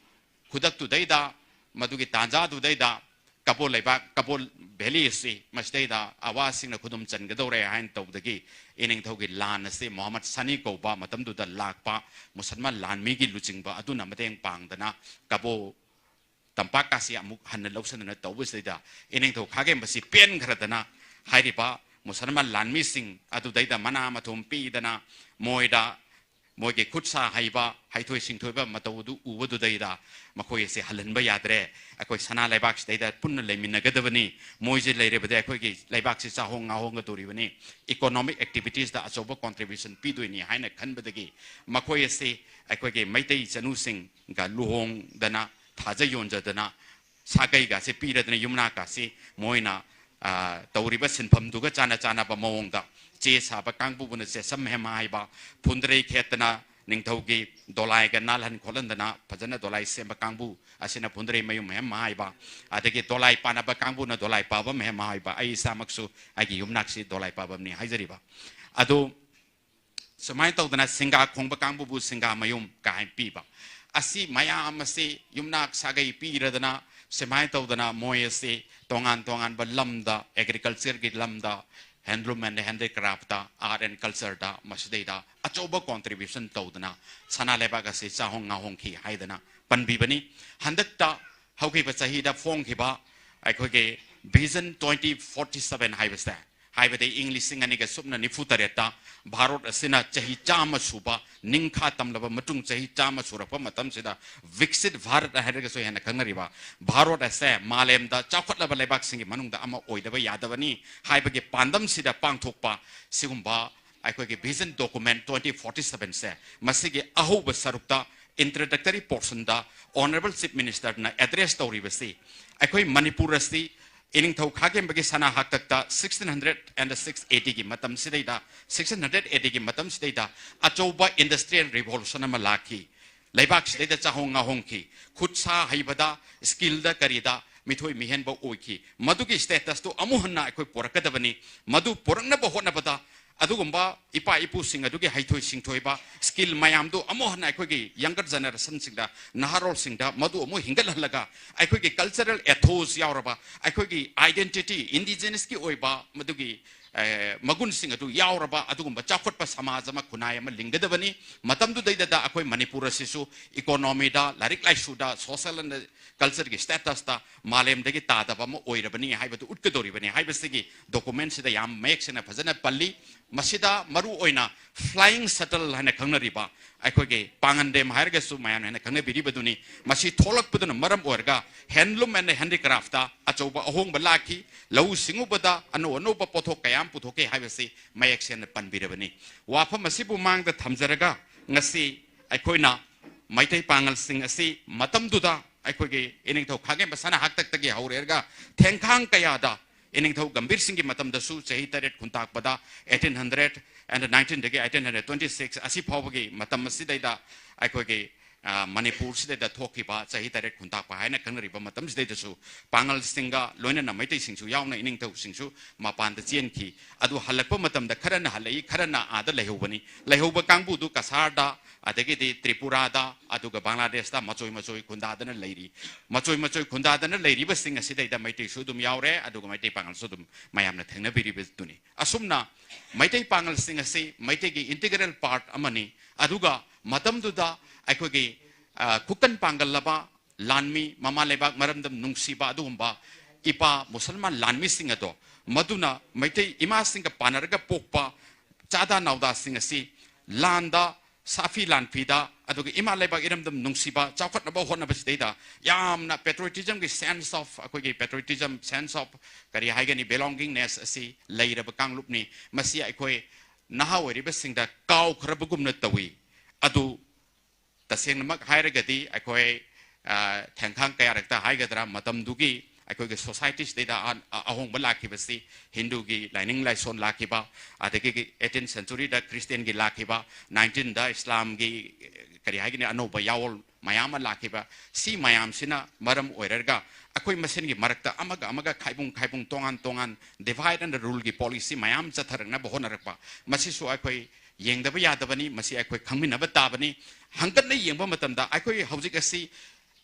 ꯈꯨꯗꯛꯇꯨꯗꯩꯗ, ꯃꯗꯨꯒꯤ ꯇꯥꯟꯖꯥꯗꯨꯗꯩꯗ ꯀꯕꯣ ꯂꯩꯕꯥꯛ, ꯀꯕꯣ ꯚꯦꯂꯤ ꯑꯁꯤ ꯃꯁꯤꯗꯩꯗ ꯑꯋꯥꯁꯤꯡꯅ ꯈꯨꯗꯨꯝ ꯆꯟꯒꯗꯧꯔꯦ ꯍꯥꯏꯅ ꯇꯧꯕꯗꯒꯤ ꯏꯅꯤꯡꯊꯧꯒꯤ ꯂꯥꯟ ꯑꯁꯤ ꯃꯣꯍꯝꯃꯗ ꯁꯥꯅꯤ ꯀꯧꯕ ꯃꯇꯝꯗꯨꯗ ꯂꯥꯛꯄ ꯃꯨꯁꯜꯃꯥꯟ ꯂꯥꯟꯃꯤꯒꯤ ꯂꯨꯆꯤꯡꯕ ꯑꯗꯨꯅ ꯃꯇꯦꯡ ꯄꯥꯡꯗꯅ ꯀꯕꯣ ꯇꯝꯄꯥꯛ ꯑꯁꯤ ꯑꯃꯨꯛ ꯍꯟꯅ ꯂꯧꯁꯤꯟꯗꯅ ꯇꯧꯕꯁꯤꯗꯩꯗ ꯏꯅꯤꯡꯊꯧ ꯈꯥꯒꯦꯝꯕꯁꯤ ꯄꯦꯟꯈ꯭ꯔꯗꯅ ꯍꯥꯏꯔꯤꯕ ꯃꯨꯁꯜꯃꯥꯟ ꯂꯥꯟꯃꯤꯁꯤꯡ ꯑꯗꯨꯗꯩꯗ ꯃꯅꯥ ꯃꯊꯨꯝ ꯄꯤꯗꯅ ꯃꯣꯏꯗ ꯃꯣꯏꯒꯤ ꯈꯨꯠ ꯁꯥ ꯍꯩꯕ, ꯍꯩꯊꯣꯏ ꯁꯤꯡꯊꯣꯏꯕ ꯃꯇꯧ ꯑꯗꯨ ꯎꯕꯗꯨꯗꯩꯗ ꯃꯈꯣꯏ ꯑꯁꯦ ꯍꯜꯍꯟꯕ ꯌꯥꯗ꯭ꯔꯦ, ꯑꯩꯈꯣꯏ ꯁꯅꯥ ꯂꯩꯕꯥꯛꯁꯤꯗꯩꯗ ꯄꯨꯟꯅ ꯂꯩꯃꯤꯟꯅꯒꯗꯕꯅꯤ, ꯃꯣꯏꯁꯦ ꯂꯩꯔꯕꯗꯤ ꯑꯩꯈꯣꯏꯒꯤ ꯂꯩꯕꯥꯛꯁꯤ ꯆꯥꯍꯣꯡ ꯉꯥꯍꯣꯡꯒꯗꯧꯔꯤꯕꯅꯤ, economic activitiesꯇ ꯑꯆꯧꯕ contribution ꯄꯤꯗꯣꯏꯅꯤ ꯍꯥꯏꯅ ꯈꯟꯕꯗꯒꯤ ꯃꯈꯣꯏ ꯑꯁꯤ ꯑꯩꯈꯣꯏꯒꯤ ꯃꯩꯇꯩ ꯆꯅꯨꯁꯤꯡꯒ ꯂꯨꯍꯣꯡꯗꯅ, ꯊꯥꯖ ꯌꯣꯟꯖꯗꯅ, ꯁꯥꯒꯩꯒꯁꯦ ꯄꯤꯔꯗꯅ ꯌꯨꯝꯅꯥꯛꯀꯁꯤ ꯃꯣꯏꯅ, ꯑ, ꯇꯧꯔꯤꯕ ꯁꯤꯟꯐꯝꯗꯨꯒ ꯆꯥꯟꯅ ꯆꯥꯟꯅꯕ ꯃꯑꯣꯡꯗ ꯆꯦ ꯁꯥꯕ ꯀꯥꯡꯕꯨꯕꯨꯅ ꯆꯦꯁꯝ ꯍꯦꯝ ꯍꯥꯏꯕ, ꯐꯨꯟꯗ꯭ꯔꯩ ꯈꯦꯠꯇꯅ ꯅꯤꯡꯊꯧꯒꯤ ꯗꯣꯂꯥꯏꯒ ꯅꯥꯜꯍꯟ ꯈꯣꯠꯍꯟꯗꯅ ꯐꯖꯅ ꯗꯣꯂꯥꯏ ꯁꯦꯝꯕ ꯀꯥꯡꯕꯨ ꯑꯁꯤꯅ ꯐꯨꯟꯗ꯭ꯔꯩ ꯃꯌꯨꯝ ꯍꯦꯝ ꯍꯥꯏꯕ, ꯑꯗꯒꯤ ꯗꯣꯂꯥꯏ ꯄꯥꯅꯕ ꯀꯥꯡꯕꯨꯅ ꯗꯣꯂꯥꯏ ꯄꯥꯕꯝ ꯍꯦꯝ ꯍꯥꯏꯕ, ꯑꯩ ꯏꯁꯥꯃꯛꯁꯨ ꯑꯩꯒꯤ ꯌꯨꯝꯅꯥꯛꯁꯤ ꯗꯣꯂꯥꯏ ꯄꯥꯕꯝꯅꯤ ꯍꯥꯏꯖꯔꯤꯕ꯫ ꯑꯗꯨ ꯁꯨꯃꯥꯏꯅ ꯇꯧꯗꯅ ꯁꯤꯡꯒꯥ ꯈꯣꯡꯕ ꯀꯥꯡꯕꯨꯕꯨ ꯁꯤꯡꯒꯥ ꯃꯌꯨꯝ ꯀꯥꯏꯅ ꯄꯤꯕ꯫ ꯑꯁꯤ ꯃꯌꯥꯝ ꯑꯁꯤ ꯌꯨꯝꯅꯥꯛ ꯁꯥꯒꯩ ꯄꯤꯔꯗꯅ ꯁꯨꯃꯥꯏꯅ ꯇꯧꯗꯅ ꯃꯣꯏ ꯑꯁꯤ ꯇꯣꯉꯥꯟ ꯇꯣꯉꯥꯟꯕ ꯂꯝꯗ, agricultureꯒꯤ ꯂꯝꯗ, handloom and handicraftꯇ, art and cultureꯗ, ꯃꯁꯤꯗꯩꯗ ꯑꯆꯧꯕ contribution ꯇꯧꯗꯅ ꯁꯅꯥ ꯂꯩꯕꯥꯛ ꯑꯁꯤ ꯆꯥꯍꯣꯡ ꯉꯥꯍꯣꯡꯈꯤ ꯍꯥꯏꯗꯅ ꯄꯟꯕꯤꯕꯅꯤ꯫ ꯍꯟꯗꯛꯇ ꯍꯧꯈꯤꯕ ꯆꯍꯤꯗ ꯐꯣꯡꯈꯤꯕ ꯑꯩꯈꯣꯏꯒꯤ Vision twenty forty seven ꯍꯥꯏꯕꯁꯦ, ꯍꯥꯏꯕꯗꯤ ꯏꯪ ꯂꯤꯁꯤꯡ ꯑꯅꯤꯒ ꯁꯨꯞꯅ ꯅꯤꯐꯨ ꯇꯔꯦꯠꯇ ꯚꯥꯔꯠ ꯑꯁꯤꯅ ꯆꯍꯤ ꯆꯥꯝꯃ ꯁꯨꯕ ꯅꯤꯡꯈꯥ ꯇꯝꯂꯕ ꯃꯇꯨꯡ, ꯆꯍꯤ ꯆꯥꯝꯃ ꯁꯨꯔꯛꯄ ꯃꯇꯝꯁꯤꯗ ꯕꯤꯛꯁꯤꯠ ꯚꯥꯔꯠ ꯍꯥꯏꯔꯒꯁꯨ ꯍꯦꯟꯅ ꯈꯪꯅꯔꯤꯕ ꯚꯥꯔꯠ ꯑꯁꯦ ꯃꯥꯂꯦꯝꯗ ꯆꯥꯎꯈꯠꯂꯕ ꯂꯩꯕꯥꯛꯁꯤꯡꯒꯤ ꯃꯅꯨꯡꯗ ꯑꯃ ꯑꯣꯏꯗꯕ ꯌꯥꯗꯕꯅꯤ ꯍꯥꯏꯕꯒꯤ ꯄꯥꯟꯗꯝꯁꯤꯗ ꯄꯥꯡꯊꯣꯛꯄ ꯁꯤꯒꯨꯝꯕ ꯑꯩꯈꯣꯏꯒꯤ Vision document twenty forty sevenꯁꯦ, ꯃꯁꯤꯒꯤ ꯑꯍꯧꯕ ꯁꯔꯨꯛꯇ, introductory portionꯗ, Honourable Chief Ministerꯅ address ꯇꯧꯔꯤꯕꯁꯤ, ꯑꯩꯈꯣꯏ ꯃꯅꯤꯄꯨꯔ ꯑꯁꯤ ꯏꯅꯤꯡꯊꯧ ꯈꯥꯒꯦꯝꯕꯒꯤ ꯁꯅꯥ ꯍꯥꯛꯇꯛꯇ sixteen hundred and six ADꯒꯤ ꯃꯇꯝꯁꯤꯗꯩꯗ, sixteen hundred ADꯒꯤ ꯃꯇꯝꯁꯤꯗꯩꯗ ꯑꯆꯧꯕ industrial revolution ꯑꯃ ꯂꯥꯛꯈꯤ꯫ ꯂꯩꯕꯥꯛꯁꯤꯗꯩꯗ ꯆꯥꯍꯣꯡ ꯉꯥꯍꯣꯡꯈꯤ꯫ ꯈꯨꯠ ꯁꯥ ꯍꯩꯕꯗ, skillꯗ ꯀꯔꯤꯗ ꯃꯤꯊꯣꯏ ꯃꯤꯍꯦꯟꯕ ꯑꯣꯏꯈꯤ꯫ ꯃꯗꯨꯒꯤ statusꯇꯨ ꯑꯃꯨꯛ ꯍꯟꯅ ꯑꯩꯈꯣꯏ ꯄꯨꯔꯛꯀꯗꯕꯅꯤ꯫ ꯃꯗꯨ ꯄꯨꯔꯛꯅꯕ ꯍꯣꯠꯅꯕꯗ ꯑꯗꯨꯒꯨꯝꯕ ꯏꯄꯥ ꯏꯄꯨꯁꯤꯡ ꯑꯗꯨꯒꯤ ꯍꯩꯊꯣꯏ ꯁꯤꯡꯊꯣꯏꯕ skill ꯃꯌꯥꯝꯗꯨ ꯑꯃꯨꯛ ꯍꯟꯅ ꯑꯩꯈꯣꯏꯒꯤ younger generationꯁꯤꯡꯗ, ꯅꯍꯥꯔꯣꯜꯁꯤꯡꯗ ꯃꯗꯨ ꯑꯃꯨꯛ ꯍꯤꯡꯒꯠꯍꯜꯂꯒ, ꯑꯩꯈꯣꯏꯒꯤ cultural ethos ꯌꯥꯎꯔꯕ, ꯑꯩꯈꯣꯏꯒꯤ identity, indigenousꯀꯤ ꯑꯣꯏꯕ ꯃꯗꯨꯒꯤ, ꯑꯦ, ꯃꯒꯨꯟꯁꯤꯡ ꯑꯗꯨ ꯌꯥꯎꯔꯕ ꯑꯗꯨꯒꯨꯝꯕ ꯆꯥꯎꯈꯠꯄ ꯁꯃꯥꯖ ꯑꯃ, ꯈꯨꯟꯅꯥꯏ ꯑꯃ ꯂꯤꯡꯒꯗꯕꯅꯤ꯫ ꯃꯇꯝꯗꯨꯗꯩꯗꯗ ꯑꯩꯈꯣꯏ ꯃꯅꯤꯄꯨꯔ ꯑꯁꯤꯁꯨ economyꯗ, ꯂꯥꯏꯔꯤꯛ ꯂꯥꯏꯁꯨꯗ, social and cultureꯒꯤ statusꯇ ꯃꯥꯂꯦꯝꯗꯒꯤ ꯇꯥꯗꯕ ꯑꯃ ꯑꯣꯏꯔꯕꯅꯤ ꯍꯥꯏꯕꯗꯨ ꯎꯠꯀꯗꯧꯔꯤꯕꯅꯤ ꯍꯥꯏꯕꯁꯤꯒꯤ documentꯁꯤꯗ ꯌꯥꯝ ꯃꯌꯦꯛ ꯁꯦꯡꯅ ꯐꯖꯅ ꯄꯜꯂꯤ꯫ ꯃꯁꯤꯗ ꯃꯔꯨ ꯑꯣꯏꯅ flying shuttle ꯍꯥꯏꯅ ꯈꯪꯅꯔꯤꯕ ꯑꯩꯈꯣꯏꯒꯤ ꯄꯥꯉꯟꯗꯦꯝ ꯍꯥꯏꯔꯒꯁꯨ ꯃꯌꯥꯝꯅ ꯍꯦꯟꯅ ꯈꯪꯅꯕꯤꯔꯤꯕꯗꯨꯅꯤ꯫ ꯃꯁꯤ ꯊꯣꯛꯂꯛꯄꯗꯨꯅ ꯃꯔꯝ ꯑꯣꯏꯔꯒ handloom and handicraftꯇ ꯑꯆꯧꯕ ꯑꯍꯣꯡꯕ ꯂꯥꯛꯈꯤ꯫ ꯂꯧꯎ ꯁꯤꯡꯎꯕꯗ ꯑꯅꯧ ꯑꯅꯧꯕ ꯄꯣꯠꯊꯣꯛ ꯀꯌꯥ ꯑꯃ ꯄꯨꯊꯣꯛꯈꯤ ꯍꯥꯏꯕꯁꯤ ꯃꯌꯦꯛ ꯁꯦꯡꯅ ꯄꯟꯕꯤꯔꯕꯅꯤ꯫ ꯋꯥꯐꯝ ꯑꯁꯤꯕꯨ ꯃꯥꯡꯗ ꯊꯝꯖꯔꯒ, ꯉꯁꯤ ꯑꯩꯈꯣꯏꯅ ꯃꯩꯇꯩ ꯄꯥꯉꯜꯁꯤꯡ ꯑꯁꯤ ꯃꯇꯝꯗꯨꯗ ꯑꯩꯈꯣꯏꯒꯤ ꯏꯅꯤꯡꯊꯧ ꯈꯥꯒꯦꯝꯕ ꯁꯅꯥ ꯍꯥꯛꯇꯛꯇꯒꯤ ꯍꯧꯔꯦꯔꯒ ꯊꯦꯡꯈꯥꯡ ꯀꯌꯥꯗ ꯏꯅꯤꯡꯊꯧ ꯒꯝꯚꯤꯔ ꯁꯤꯡꯒꯤ ꯃꯇꯝꯗꯁꯨ ꯆꯍꯤ ꯇꯔꯦꯠ ꯈꯨꯟꯇꯥꯛꯄꯗ eighteen hundred and nineteenꯗꯒꯤ eighteen hundred twenty six ꯑꯁꯤ ꯐꯥꯎꯕꯒꯤ ꯃꯇꯝ ꯑꯁꯤꯗꯩꯗ ꯑꯩꯈꯣꯏꯒꯤ ꯑ, ꯃꯅꯤꯄꯨꯔꯁꯤꯗꯩꯗ ꯊꯣꯛꯈꯤꯕ ꯆꯍꯤ ꯇꯔꯦꯠ ꯈꯨꯟꯇꯥꯛꯄ ꯍꯥꯏꯅ ꯈꯪꯅꯔꯤꯕ ꯃꯇꯝꯁꯤꯗꯩꯗꯁꯨ ꯄꯥꯉꯜꯁꯤꯡꯒ ꯂꯣꯏꯅꯅ ꯃꯩꯇꯩꯁꯤꯡꯁꯨ ꯌꯥꯎꯅ ꯏꯅꯤꯡꯊꯧꯁꯤꯡꯁꯨ ꯃꯄꯥꯟꯗ ꯆꯦꯟꯈꯤ꯫ ꯑꯗꯨ ꯍꯜꯂꯛꯄ ꯃꯇꯝꯗ ꯈꯔꯅ ꯍꯜꯂꯛꯏ, ꯈꯔꯅ ꯑꯥꯗ ꯂꯩꯍꯧꯕꯅꯤ꯫ ꯂꯩꯍꯧꯕ ꯀꯥꯡꯕꯨꯗꯨ ꯀꯁꯥꯔꯗ, ꯑꯗꯒꯤꯗꯤ ꯇ꯭ꯔꯤꯄꯨꯔꯥꯗ, ꯑꯗꯨꯒ ꯕꯪꯒ꯭ꯂꯥꯗꯦꯁꯇ ꯃꯆꯣꯏ ꯃꯆꯣꯏ ꯈꯨꯟꯗꯥꯗꯅ ꯂꯩꯔꯤ꯫ ꯃꯆꯣꯏ ꯃꯆꯣꯏ ꯈꯨꯟꯗꯥꯗꯅ ꯂꯩꯔꯤꯕꯁꯤꯡ ꯑꯁꯤꯗꯩꯗ ꯃꯩꯇꯩꯁꯨ ꯑꯗꯨꯝ ꯌꯥꯎꯔꯦ, ꯑꯗꯨꯒ ꯃꯩꯇꯩ ꯄꯥꯉꯜꯁꯨ ꯑꯗꯨꯝ ꯃꯌꯥꯝꯅ ꯊꯦꯡꯅꯕꯤꯔꯤꯕꯗꯨꯅꯤ꯫ ꯑꯁꯨꯝꯅ ꯃꯩꯇꯩ ꯄꯥꯉꯜꯁꯤꯡ ꯑꯁꯤ ꯃꯩꯇꯩꯒꯤ integral part ꯑꯃꯅꯤ꯫ ꯑꯗꯨꯒ ꯃꯇꯝꯗꯨꯗ ꯑꯩꯈꯣꯏꯒꯤ, ꯑ, ꯈꯨꯀꯟ ꯄꯥꯡꯒꯜꯂꯕ ꯂꯥꯟꯃꯤ, ꯃꯃꯥ ꯂꯩꯕꯥꯛ ꯃꯔꯝꯗꯝ ꯅꯨꯡꯁꯤꯕ ꯑꯗꯨꯒꯨꯝꯕ ꯏꯄꯥ ꯃꯨꯁꯜꯃꯥꯟ ꯂꯥꯟꯃꯤꯁꯤꯡ ꯑꯗꯣ, ꯃꯗꯨꯅ ꯃꯩꯇꯩ ꯏꯃꯥꯁꯤꯡꯒ ꯄꯥꯟꯅꯔꯒ ꯄꯣꯛꯄ ꯆꯥꯗꯥ ꯅꯥꯎꯗꯥꯁꯤꯡ ꯑꯁꯤ ꯂꯥꯟꯗ, ꯁꯥꯐꯤ ꯂꯥꯟꯐꯤꯗ, ꯑꯗꯨꯒ ꯏꯃꯥ ꯂꯩꯕꯥꯛ ꯏꯔꯝꯗꯝ ꯅꯨꯡꯁꯤꯕ, ꯆꯥꯎꯈꯠꯅꯕ ꯍꯣꯠꯅꯕꯁꯤꯗꯩꯗ ꯌꯥꯝꯅ patriotismꯒꯤ sense of, ꯑꯩꯈꯣꯏꯒꯤ patriotism, sense of, ꯀꯔꯤ ꯍꯥꯏꯒꯅꯤ, belongingness ꯑꯁꯤ ꯂꯩꯔꯕ ꯀꯥꯡꯂꯨꯞꯅꯤ꯫ ꯃꯁꯤ ꯑꯩꯈꯣꯏ ꯅꯍꯥ ꯑꯣꯏꯔꯤꯕꯁꯤꯡꯗ ꯀꯥꯎꯈ꯭ꯔꯕꯒꯨꯝꯅ ꯇꯧꯏ꯫ ꯑꯗꯨ ꯇꯁꯦꯡꯅꯃꯛ ꯍꯥꯏꯔꯒꯗꯤ ꯑꯩꯈꯣꯏ, ꯑ, ꯊꯦꯡꯈꯥꯡ ꯀꯌꯥꯔꯛꯇ ꯍꯥꯏꯒꯗ꯭ꯔꯥ, ꯃꯇꯝꯗꯨꯒꯤ ꯑꯩꯈꯣꯏꯒꯤ societyꯁꯤꯗꯩꯗ ꯑ-, ꯑ-, ꯑꯍꯣꯡꯕ ꯂꯥꯛꯈꯤꯕꯁꯤ ꯍꯤꯟꯗꯨꯒꯤ ꯂꯥꯏꯅꯤꯡ ꯂꯥꯏꯁꯣꯟ ꯂꯥꯛꯈꯤꯕ, ꯑꯗꯒꯤ eighteenth centuryꯗ ꯈ꯭ꯔꯤꯁꯇꯤꯌꯥꯟꯒꯤ ꯂꯥꯛꯈꯤꯕ, nineteenthꯗ ꯏꯁꯂꯥꯝꯒꯤ, ꯀꯔꯤ ꯍꯥꯏꯒꯅꯤ, ꯑꯅꯧꯕ ꯌꯥꯑꯣꯜ ꯃꯌꯥꯝ ꯑꯃ ꯂꯥꯛꯈꯤꯕ, ꯁꯤ ꯃꯌꯥꯝꯁꯤꯅ ꯃꯔꯝ ꯑꯣꯏꯔꯒ ꯑꯩꯈꯣꯏ ꯃꯁꯦꯟꯒꯤ ꯃꯔꯛꯇ ꯑꯃꯒ ꯑꯃꯒ ꯈꯥꯏꯕꯨꯡ ꯈꯥꯏꯕꯨꯡ, ꯇꯣꯉꯥꯟ ꯇꯣꯉꯥꯟ, divide and ruleꯒꯤ policy ꯃꯌꯥꯝ ꯆꯠꯊꯔꯛꯅꯕ ꯍꯣꯠꯅꯔꯛꯄ, ꯃꯁꯤꯁꯨ ꯑꯩꯈꯣꯏ ꯌꯦꯡꯗꯕ ꯌꯥꯗꯕꯅꯤ꯫ ꯃꯁꯤ ꯑꯩꯈꯣꯏ ꯈꯪꯃꯤꯟꯅꯕ ꯇꯥꯕꯅꯤ꯫ ꯍꯪꯀꯠꯅ ꯌꯦꯡꯕ ꯃꯇꯝꯗ ꯑꯩꯈꯣꯏ ꯍꯧꯖꯤꯛ ꯑꯁꯤ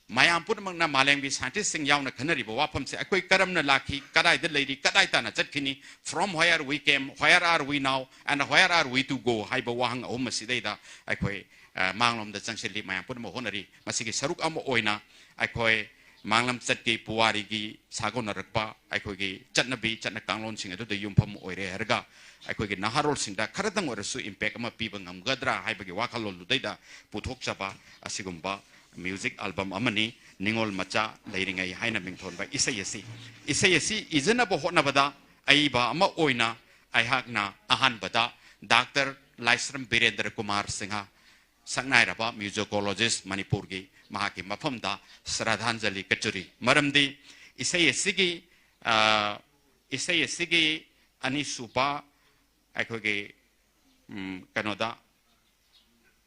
ꯃꯌꯥꯝ ꯄꯨꯝꯅꯃꯛꯅ, ꯃꯥꯂꯦꯝꯒꯤ scientistꯁꯤꯡ ꯌꯥꯎꯅ ꯈꯟꯅꯔꯤꯕ ꯋꯥꯐꯝꯁꯦ, ꯑꯩꯈꯣꯏ ꯀꯔꯝꯅ ꯂꯥꯛꯈꯤ, ꯀꯗꯥꯏꯗ ꯂꯩꯔꯤ, ꯀꯗꯥꯏ ꯇꯥꯟꯅ ꯆꯠꯈꯤꯅꯤ, from where we came, where are we now, and where are we to go ꯍꯥꯏꯕ ꯋꯥꯍꯪ ꯑꯍꯨꯝ ꯑꯁꯤꯗꯩꯗ ꯑꯩꯈꯣꯏ, ꯑ, ꯃꯥꯡꯂꯣꯝꯗ ꯆꯪꯁꯤꯜꯂꯤ꯫ ꯃꯌꯥꯝ ꯄꯨꯝꯅꯃꯛ ꯍꯣꯠꯅꯔꯤ꯫ ꯃꯁꯤꯒꯤ ꯁꯔꯨꯛ ꯑꯃ ꯑꯣꯏꯅ ꯑꯩꯈꯣꯏ ꯃꯥꯡꯂꯝꯆꯠꯀꯤ ꯄꯨꯋꯥꯔꯤꯒꯤ ꯁꯥꯒꯣꯟꯅꯔꯛꯄ ꯑꯩꯈꯣꯏꯒꯤ ꯆꯠꯅꯕꯤ, ꯆꯠꯅ ꯀꯥꯡꯂꯣꯟꯁꯤꯡ ꯑꯗꯨꯗ ꯌꯨꯝꯐꯝ ꯑꯣꯏꯔꯦ ꯍꯥꯏꯔꯒ, ꯑꯩꯈꯣꯏꯒꯤ ꯅꯍꯥꯔꯣꯜꯁꯤꯡꯗ ꯈꯔꯗꯪ ꯑꯣꯏꯔꯁꯨ impact ꯑꯃ ꯄꯤꯕ ꯉꯝꯒꯗ꯭ꯔꯥ ꯍꯥꯏꯕꯒꯤ ꯋꯥꯈꯜꯂꯣꯟꯗꯨꯗꯩꯗ ꯄꯨꯊꯣꯛꯆꯕ ꯑꯁꯤꯒꯨꯝꯕ music album ꯑꯃꯅꯤ꯫ ꯅꯤꯉꯣꯜ ꯃꯆꯥ ꯂꯩꯔꯤꯉꯩ ꯍꯥꯏꯅ ꯃꯤꯡꯊꯣꯟꯕ ꯏꯁꯩ ꯑꯁꯤ, ꯏꯁꯩ ꯑꯁꯤ ꯏꯖꯅꯕ ꯍꯣꯠꯅꯕꯗ ꯑꯏꯕ ꯑꯃ ꯑꯣꯏꯅ ꯑꯩꯍꯥꯛꯅ ꯑꯍꯥꯟꯕꯗ ꯗꯥꯛꯇꯔ ꯂꯥꯏꯁ꯭ꯔꯝ ꯕꯤꯔꯦꯟꯗ꯭ꯔ ꯀꯨꯃꯥꯔ ꯁꯤꯡꯍ, ꯁꯛꯅꯥꯏꯔꯕ musicologist ꯃꯅꯤꯄꯨꯔꯒꯤ, ꯃꯍꯥꯛꯀꯤ ꯃꯐꯝꯗ ꯁ꯭ꯔꯗꯥꯟꯖꯂꯤ ꯀꯠꯆꯔꯤ꯫ ꯃꯔꯝꯗꯤ ꯏꯁꯩ ꯑꯁꯤꯒꯤ, ꯑ, ꯏꯁꯩ ꯑꯁꯤꯒꯤ ꯑꯅꯤꯁꯨꯕ ꯑꯩꯈꯣꯏꯒꯤ, ꯎꯝ, ꯀꯩꯅꯣꯗ,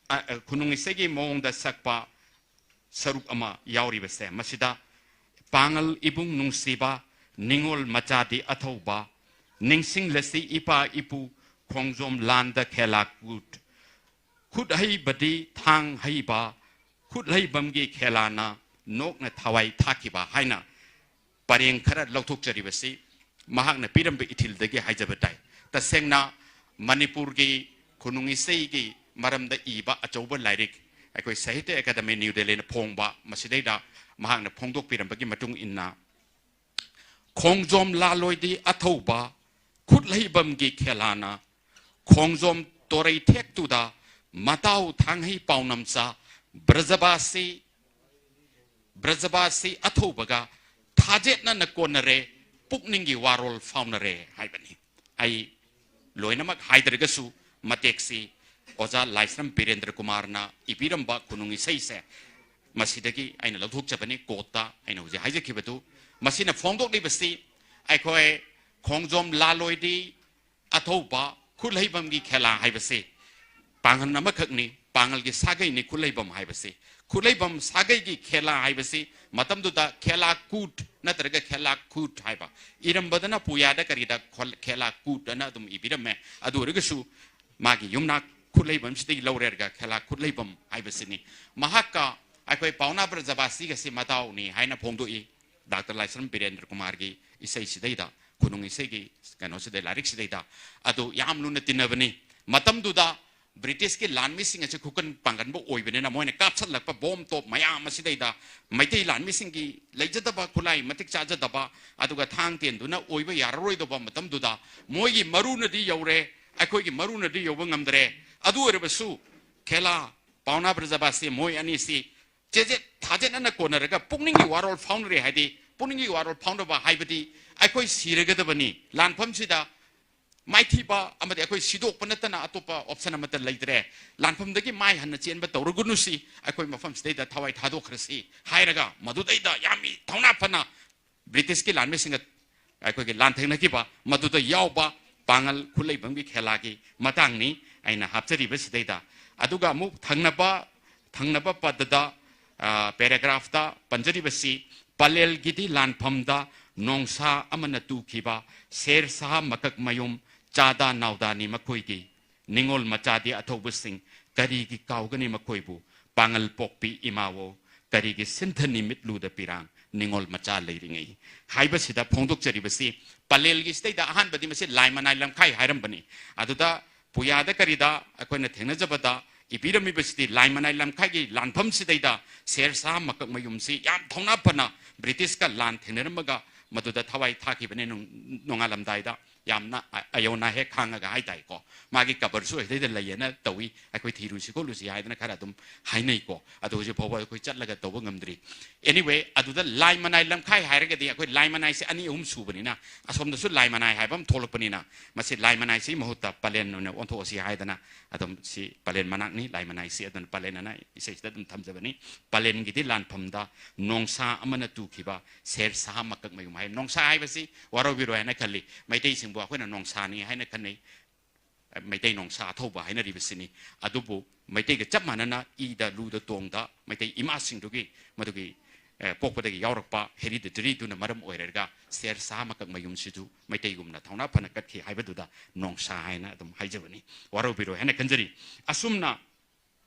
ꯑ, ꯑ, ꯈꯨꯅꯨꯡ ꯏꯁꯩꯒꯤ ꯃꯑꯣꯡꯗ ꯁꯛꯄ ꯁꯔꯨꯛ ꯑꯃ ꯌꯥꯎꯔꯤꯕꯁꯦ, ꯃꯁꯤꯗ ꯄꯥꯉꯜ ꯏꯕꯨꯡ ꯅꯨꯡꯁꯤꯕ, ꯅꯤꯡꯉꯣꯜ ꯃꯆꯥꯗꯤ ꯑꯊꯧꯕ, ꯅꯤꯡꯁꯤꯡꯂꯁꯤ ꯏꯄꯥ ꯏꯄꯨ, ꯈꯣꯡꯖꯣꯝ ꯂꯥꯟꯗ ꯈꯦꯂꯥ ꯀꯨꯠ, ꯈꯨꯠ ꯍꯩꯕꯗꯤ ꯊꯥꯡ ꯍꯩꯕ, ꯈꯨꯠ ꯍꯩꯕꯝꯒꯤ ꯈꯦꯂꯥꯅ ꯅꯣꯛꯅ ꯊꯋꯥꯏ ꯊꯥꯛꯈꯤꯕ ꯍꯥꯏꯅ ꯄꯔꯦꯡ ꯈꯔ ꯂꯧꯊꯣꯛꯆꯔꯤꯕꯁꯤ ꯃꯍꯥꯛꯅ ꯄꯤꯔꯝꯕ ꯏꯊꯤꯜꯗꯒꯤ ꯍꯥꯏꯖꯕ ꯇꯥꯏ꯫ ꯇꯁꯦꯡꯅ ꯃꯅꯤꯄꯨꯔꯒꯤ ꯈꯨꯅꯨꯡ ꯏꯁꯩꯒꯤ ꯃꯔꯝꯗ ꯏꯕ ꯑꯆꯧꯕ ꯂꯥꯏꯔꯤꯛ, ꯑꯩꯈꯣꯏ ꯁꯥꯍꯤꯇ꯭ꯌ ꯑꯦꯀꯥꯗꯃꯤ ꯅ꯭ꯌꯨ ꯗꯦꯜꯂꯤꯅ ꯐꯣꯡꯕ, ꯃꯁꯤꯗꯩꯗ ꯃꯍꯥꯛꯅ ꯐꯣꯡꯗꯣꯛꯄꯤꯔꯝꯕꯒꯤ ꯃꯇꯨꯡ ꯏꯟꯅ, ꯈꯣꯡꯖꯣꯝ ꯂꯥꯂꯣꯏꯗꯤ ꯑꯊꯧꯕ, ꯈꯨꯠ ꯍꯩꯕꯝꯒꯤ ꯈꯦꯂꯥꯅ ꯈꯣꯡꯖꯣꯝ ꯇꯣꯔꯩ ꯊꯦꯛꯇꯨꯗ ꯃꯇꯥꯎ ꯊꯥꯡꯍꯩ ꯄꯥꯎꯅꯝꯆꯥ, ꯕ꯭ꯔꯖꯕꯥꯁꯤ, ꯕ꯭ꯔꯖꯕꯥꯁꯤ ꯑꯊꯧꯕꯒ ꯊꯥꯖꯦꯠꯅꯅ ꯀꯣꯟꯅꯔꯦ, ꯄꯨꯛꯅꯤꯡꯒꯤ ꯋꯥꯔꯣꯜ ꯐꯥꯎꯅꯔꯦ ꯍꯥꯏꯕꯅꯤ꯫ ꯑꯩ ꯂꯣꯏꯅꯃꯛ ꯍꯥꯏꯗ꯭ꯔꯒꯁꯨ ꯃꯇꯦꯛꯁꯤ ꯑꯣꯖꯥ ꯂꯥꯏꯁ꯭ꯔꯝ ꯕꯤꯔꯦꯟꯗ꯭ꯔ ꯀꯨꯃꯥꯔꯅ ꯏꯕꯤꯔꯝꯕ ꯈꯨꯅꯨꯡ ꯏꯁꯩꯁꯦ, ꯃꯁꯤꯗꯒꯤ ꯑꯩꯅ ꯂꯧꯊꯣꯛꯆꯕꯅꯤ꯫ ꯀꯣꯠꯇ ꯑꯩꯅ ꯍꯧꯖꯤꯛ ꯍꯥꯏꯖꯈꯤꯕꯗꯨ, ꯃꯁꯤꯅ ꯐꯣꯡꯗꯣꯛꯂꯤꯕꯁꯤ ꯑꯩꯈꯣꯏ ꯈꯣꯡꯖꯣꯝ ꯂꯥꯂꯣꯏꯗꯤ ꯑꯊꯧꯕ, ꯈꯨꯠꯂꯩꯕꯝꯒꯤ ꯈꯦꯂꯥ ꯍꯥꯏꯕꯁꯤ ꯄꯥꯡꯒꯜ ꯑꯃꯈꯛꯅꯤ, ꯄꯥꯡꯒꯜꯒꯤ ꯁꯥꯒꯩꯅꯤ ꯈꯨꯠꯂꯩꯕꯝ ꯍꯥꯏꯕꯁꯤ꯫ ꯈꯨꯠꯂꯩꯕꯝ ꯁꯥꯒꯩꯒꯤ ꯈꯦꯂꯥ ꯍꯥꯏꯕꯁꯤ ꯃꯇꯝꯗꯨꯗ ꯈꯦꯂꯥ ꯀꯨꯠ ꯅꯠꯇ꯭ꯔꯒ ꯈꯦꯂꯥ ꯈꯨꯠ ꯍꯥꯏꯕ, ꯏꯔꯝꯕꯗꯅ ꯄꯨꯌꯥꯗ ꯀꯔꯤꯗ ꯈꯣꯜ-, ꯈꯦꯂꯥ ꯀꯨꯠ ꯑꯅ ꯑꯗꯨꯝ ꯏꯕꯤꯔꯝꯃꯦ꯫ ꯑꯗꯨ ꯑꯣꯏꯔꯒꯁꯨ ꯃꯥꯒꯤ ꯌꯨꯝꯅꯥꯛ ꯈꯨꯠꯂꯩꯕꯝꯁꯤꯗꯒꯤ ꯂꯧꯔꯦꯔꯒ ꯈꯦꯂꯥ ꯈꯨꯠꯂꯩꯕꯝ ꯍꯥꯏꯕꯁꯤꯅꯤ꯫ ꯃꯍꯥꯛꯀ ꯑꯩꯈꯣꯏ ꯄꯥꯎꯅꯥ ꯕ꯭ꯔꯖꯕꯥꯁꯤꯒꯁꯤ ꯃꯇꯥꯎꯅꯤ ꯍꯥꯏꯅ ꯐꯣꯡꯗꯣꯛꯏ꯫ ꯗꯥꯛꯇꯔ ꯂꯥꯏꯁ꯭ꯔꯝ ꯕꯤꯔꯦꯟꯗ꯭ꯔ ꯀꯨꯃꯥꯔꯒꯤ ꯏꯁꯩꯁꯤꯗꯩꯗ, ꯈꯨꯅꯨꯡ ꯏꯁꯩꯒꯤ ꯀꯩꯅꯣꯁꯤꯗꯩ, ꯂꯥꯏꯔꯤꯛꯁꯤꯗꯩꯗ꯫ ꯑꯗꯨ ꯌꯥꯝ ꯂꯨꯅ ꯇꯤꯟꯅꯕꯅꯤ꯫ ꯃꯇꯝꯗꯨꯗ ꯕ꯭ꯔꯤꯇꯤꯁꯀꯤ ꯂꯥꯟꯃꯤꯁꯤꯡ ꯑꯁꯤ ꯈꯨꯀꯟ ꯄꯥꯡꯒꯟꯕ ꯑꯣꯏꯕꯅꯤꯅ ꯃꯣꯏꯅ ꯀꯥꯞꯁꯜꯂꯛꯄ ꯕꯣꯝ ꯇꯣꯞ ꯃꯌꯥꯝ ꯑꯁꯤꯗꯩꯗ ꯃꯩꯇꯩ ꯂꯥꯟꯃꯤꯁꯤꯡꯒꯤ ꯂꯩꯖꯗꯕ ꯈꯨꯠꯂꯥꯏ ꯃꯇꯤꯛ ꯆꯥꯖꯗꯕ, ꯑꯗꯨꯒ ꯊꯥꯡ ꯇꯦꯟꯗꯨꯅ ꯑꯣꯏꯕ ꯌꯥꯔꯔꯣꯏꯗꯧꯕ ꯃꯇꯝꯗꯨꯗ ꯃꯣꯏꯒꯤ ꯃꯔꯨꯅꯗꯤ ꯌꯧꯔꯦ, ꯑꯩꯈꯣꯏꯒꯤ ꯃꯔꯨꯅꯗꯤ ꯌꯧꯕ ꯉꯝꯗ꯭ꯔꯦ꯫ ꯑꯗꯨ ꯑꯣꯏꯔꯕꯁꯨ ꯈꯦꯂꯥ ꯄꯥꯎꯅꯥ ꯕ꯭ꯔꯖꯕꯥꯁꯤ ꯃꯣꯏ ꯑꯅꯤꯁꯤ ꯆꯦꯖꯦꯠ ꯊꯥꯖꯦꯠꯅꯅ ꯀꯣꯟꯅꯔꯒ ꯄꯨꯛꯅꯤꯡꯒꯤ ꯋꯥꯔꯣꯜ ꯐꯥꯎꯅꯔꯦ ꯍꯥꯏꯗꯤ, ꯄꯨꯛꯅꯤꯡꯒꯤ ꯋꯥꯔꯣꯜ ꯐꯥꯎꯅꯕ ꯍꯥꯏꯕꯗꯤ ꯑꯩꯈꯣꯏ ꯁꯤꯔꯒꯗꯕꯅꯤ, ꯂꯥꯟꯐꯝꯁꯤꯗ ꯃꯥꯏꯊꯤꯕ ꯑꯃꯗꯤ ꯑꯩꯈꯣꯏ ꯁꯤꯗꯣꯛꯄ ꯅꯠꯇꯅ ꯑꯇꯣꯞꯄ option ꯑꯃꯠꯇ ꯂꯩꯇ꯭ꯔꯦ, ꯂꯥꯟꯐꯝꯗꯒꯤ ꯃꯥꯏ ꯍꯟꯅ ꯆꯦꯟꯕ ꯇꯧꯔꯒꯨꯅꯨꯁꯤ, ꯑꯩꯈꯣꯏ ꯃꯐꯝꯁꯤꯗꯩꯗ ꯊꯋꯥꯏ ꯊꯥꯗꯣꯛꯈ꯭ꯔꯁꯤ ꯍꯥꯏꯔꯒ ꯃꯗꯨꯗꯩꯗ ꯌꯥꯝ ꯊꯧꯅꯥ ꯐꯅ ꯕ꯭ꯔꯤꯇꯤꯁꯀꯤ ꯂꯥꯟꯃꯤꯁꯤꯡꯒ ꯑꯩꯈꯣꯏꯒꯤ ꯂꯥꯟꯊꯦꯡꯅꯈꯤꯕ ꯃꯗꯨꯗ ꯌꯥꯎꯕ ꯄꯥꯡꯒꯜ ꯈꯨꯠꯂꯩꯕꯝꯒꯤ ꯈꯦꯂꯥꯒꯤ ꯃꯇꯥꯡꯅꯤ꯫ ꯑꯩꯅ ꯍꯥꯞꯆꯔꯤꯕꯁꯤꯗꯩꯗ꯫ ꯑꯗꯨꯒ ꯑꯃꯨꯛ ꯊꯪꯅꯕ, ꯊꯪꯅꯕ ꯄꯗꯗ, ꯑ, paragraphꯇ ꯄꯟꯖꯔꯤꯕꯁꯤ, "ꯄꯂꯦꯜꯒꯤꯗꯤ ꯂꯥꯟꯐꯝꯗ ꯅꯣꯡꯁꯥ ꯑꯃꯅ ꯇꯨꯈꯤꯕ ꯁꯦꯔ ꯁꯥꯍ ꯃꯀꯛ ꯃꯌꯨꯝ ꯆꯥꯗꯥ ꯅꯥꯎꯗꯥꯅꯤ ꯃꯈꯣꯏꯒꯤ꯫ ꯅꯤꯉꯣꯜ ꯃꯆꯥꯗꯤ ꯑꯊꯧꯕꯁꯤꯡ, ꯀꯔꯤꯒꯤ ꯀꯥꯎꯒꯅꯤ ꯃꯈꯣꯏꯕꯨ? ꯄꯥꯉꯜ ꯄꯣꯛꯄꯤ ꯏꯃꯥꯋꯣ, ꯀꯔꯤꯒꯤ ꯁꯤꯟꯊꯅꯤ ꯃꯤꯠꯂꯨꯗ ꯄꯤꯔꯥꯡ, ꯅꯤꯉꯣꯜ ꯃꯆꯥ ꯂꯩꯔꯤꯉꯩ?" ꯍꯥꯏꯕꯁꯤꯗ ꯐꯣꯡꯗꯣꯛꯆꯔꯤꯕꯁꯤ, ꯄꯂꯦꯜꯒꯤꯁꯤꯗꯩꯗ ꯑꯍꯥꯟꯕꯗꯤ ꯃꯁꯤ ꯂꯥꯏ ꯃꯅꯥꯏ ꯂꯝꯈꯥꯏ ꯍꯥꯏꯔꯝꯕꯅꯤ꯫ ꯑꯗꯨꯗ ꯄꯨꯌꯥꯗ ꯀꯔꯤꯗ ꯑꯩꯈꯣꯏꯅ ꯊꯦꯡꯅꯖꯕꯗ ꯏꯕꯤꯔꯝꯃꯤꯕꯁꯤꯗꯤ ꯂꯥꯏ ꯃꯅꯥꯏ ꯂꯝꯈꯥꯏꯒꯤ ꯂꯥꯟꯐꯝꯁꯤꯗꯩꯗ ꯁꯦꯔ ꯁꯥꯍ ꯃꯀꯛ ꯃꯌꯨꯝꯁꯤ ꯌꯥꯝ ꯊꯧꯅꯥ ꯐꯅ ꯕ꯭ꯔꯤꯇꯤꯁꯀ ꯂꯥꯟ ꯊꯦꯡꯅꯔꯝꯃꯒ ꯃꯗꯨꯗ ꯊꯋꯥꯏ ꯊꯥꯈꯤꯕꯅꯦ ꯅꯣꯡ-, ꯅꯣꯡꯉꯥꯜꯂꯝꯗꯥꯏꯗ꯫ ꯌꯥꯝꯅ ꯑ-, ꯑꯌꯧꯅꯥ ꯍꯦꯛ ꯈꯥꯡꯉꯒ ꯍꯥꯏ ꯇꯥꯏꯀꯣ꯫ ꯃꯥꯒꯤ ꯀꯕꯔꯁꯨ ꯑꯁꯤꯗꯩꯗ ꯂꯩꯌꯦꯅ ꯇꯧꯏ, ꯑꯩꯈꯣꯏ ꯊꯤꯔꯨꯁꯤ ꯈꯣꯠꯂꯨꯁꯤ ꯍꯥꯏꯗꯅ ꯈꯔ ꯑꯗꯨꯝ ꯍꯥꯏꯅꯩꯀꯣ꯫ ꯑꯗꯣ ꯍꯧꯖꯤꯛ ꯐꯥꯎꯕ ꯑꯩꯈꯣꯏ ꯆꯠꯂꯒ ꯇꯧꯕ ꯉꯝꯗ꯭ꯔꯤ꯫ Anyway, ꯑꯗꯨꯗ ꯂꯥꯏ ꯃꯅꯥꯏ ꯂꯝꯈꯥꯏ ꯍꯥꯏꯔꯒꯗꯤ ꯑꯩꯈꯣꯏ ꯂꯥꯏ ꯃꯅꯥꯏꯁꯦ ꯑꯅꯤ ꯑꯍꯨꯝ ꯁꯨꯕꯅꯤꯅ, ꯑꯁꯣꯝꯗꯁꯨ ꯂꯥꯏ ꯃꯅꯥꯏ ꯍꯥꯏꯕ ꯑꯃ ꯊꯣꯛꯂꯛꯄꯅꯤꯅ, ꯃꯁꯤ ꯂꯥꯏ ꯃꯅꯥꯏꯁꯤ ꯃꯍꯨꯠꯇ ꯄꯂꯦꯟ ꯑꯣꯏꯅ ꯑꯣꯟꯊꯣꯛꯑꯁꯤ ꯍꯥꯏꯗꯅ ꯑꯗꯨꯝ ꯁꯤ ꯄꯂꯦꯟ ꯃꯅꯥꯛꯅꯤ, ꯂꯥꯏ ꯃꯅꯥꯏꯁꯤ ꯑꯗꯨꯅ ꯄꯂꯦꯟ ꯑꯅ ꯏꯁꯩꯁꯤꯗ ꯑꯗꯨꯝ ꯊꯝꯖꯕꯅꯤ꯫ "ꯄꯂꯦꯟꯒꯤꯗꯤ ꯂꯥꯟꯐꯝꯗ ꯅꯣꯡꯁꯥ ꯑꯃꯅ ꯇꯨꯈꯤꯕ ꯁꯦꯔ ꯁꯥꯍ ꯃꯀꯛ ꯃꯌꯨꯝ" ꯍꯥꯏ꯫ ꯅꯣꯡꯁꯥ ꯍꯥꯏꯕꯁꯤ ꯋꯥꯔꯧꯕꯤꯔꯣꯏ ꯍꯥꯏꯅ ꯈꯜꯂꯤ꯫ ꯃꯩꯇꯩꯁꯤꯡꯕꯨ ꯑꯩꯈꯣꯏꯅ ꯅꯣꯡꯁꯥꯅꯤ ꯍꯥꯏꯅ ꯈꯟꯅꯩ꯫ ꯃꯩꯇꯩ ꯅꯣꯡꯁꯥ ꯑꯊꯧꯕ ꯍꯥꯏꯅꯔꯤꯕꯁꯤꯅꯤ꯫ ꯑꯗꯨꯕꯨ ꯃꯩꯇꯩꯒ ꯆꯞ ꯃꯥꯟꯅꯅ ꯏꯗ ꯂꯨꯗ ꯇꯣꯡꯗ ꯃꯩꯇꯩ ꯏꯃꯥꯁꯤꯡꯗꯨꯒꯤ ꯃꯗꯨꯒꯤ, ꯑꯦ, ꯄꯣꯛꯄꯗꯒꯤ ꯌꯥꯎꯔꯛꯄ hereditaryꯗꯨꯅ ꯃꯔꯝ ꯑꯣꯏꯔꯒ ꯁꯦꯔ ꯁꯥꯍ ꯃꯀꯛ ꯃꯌꯨꯝꯁꯤꯁꯨ ꯃꯩꯇꯩꯒꯨꯝꯅ ꯊꯧꯅꯥ ꯐꯅ ꯀꯠꯈꯤ ꯍꯥꯏꯕꯗꯨꯗ ꯅꯣꯡꯁꯥ ꯍꯥꯏꯅ ꯑꯗꯨꯝ ꯍꯥꯏꯖꯕꯅꯤ꯫ ꯋꯥꯔꯧꯕꯤꯔꯣꯏ ꯍꯥꯏꯅ ꯈꯟꯖꯔꯤ꯫ ꯑꯁꯨꯝꯅ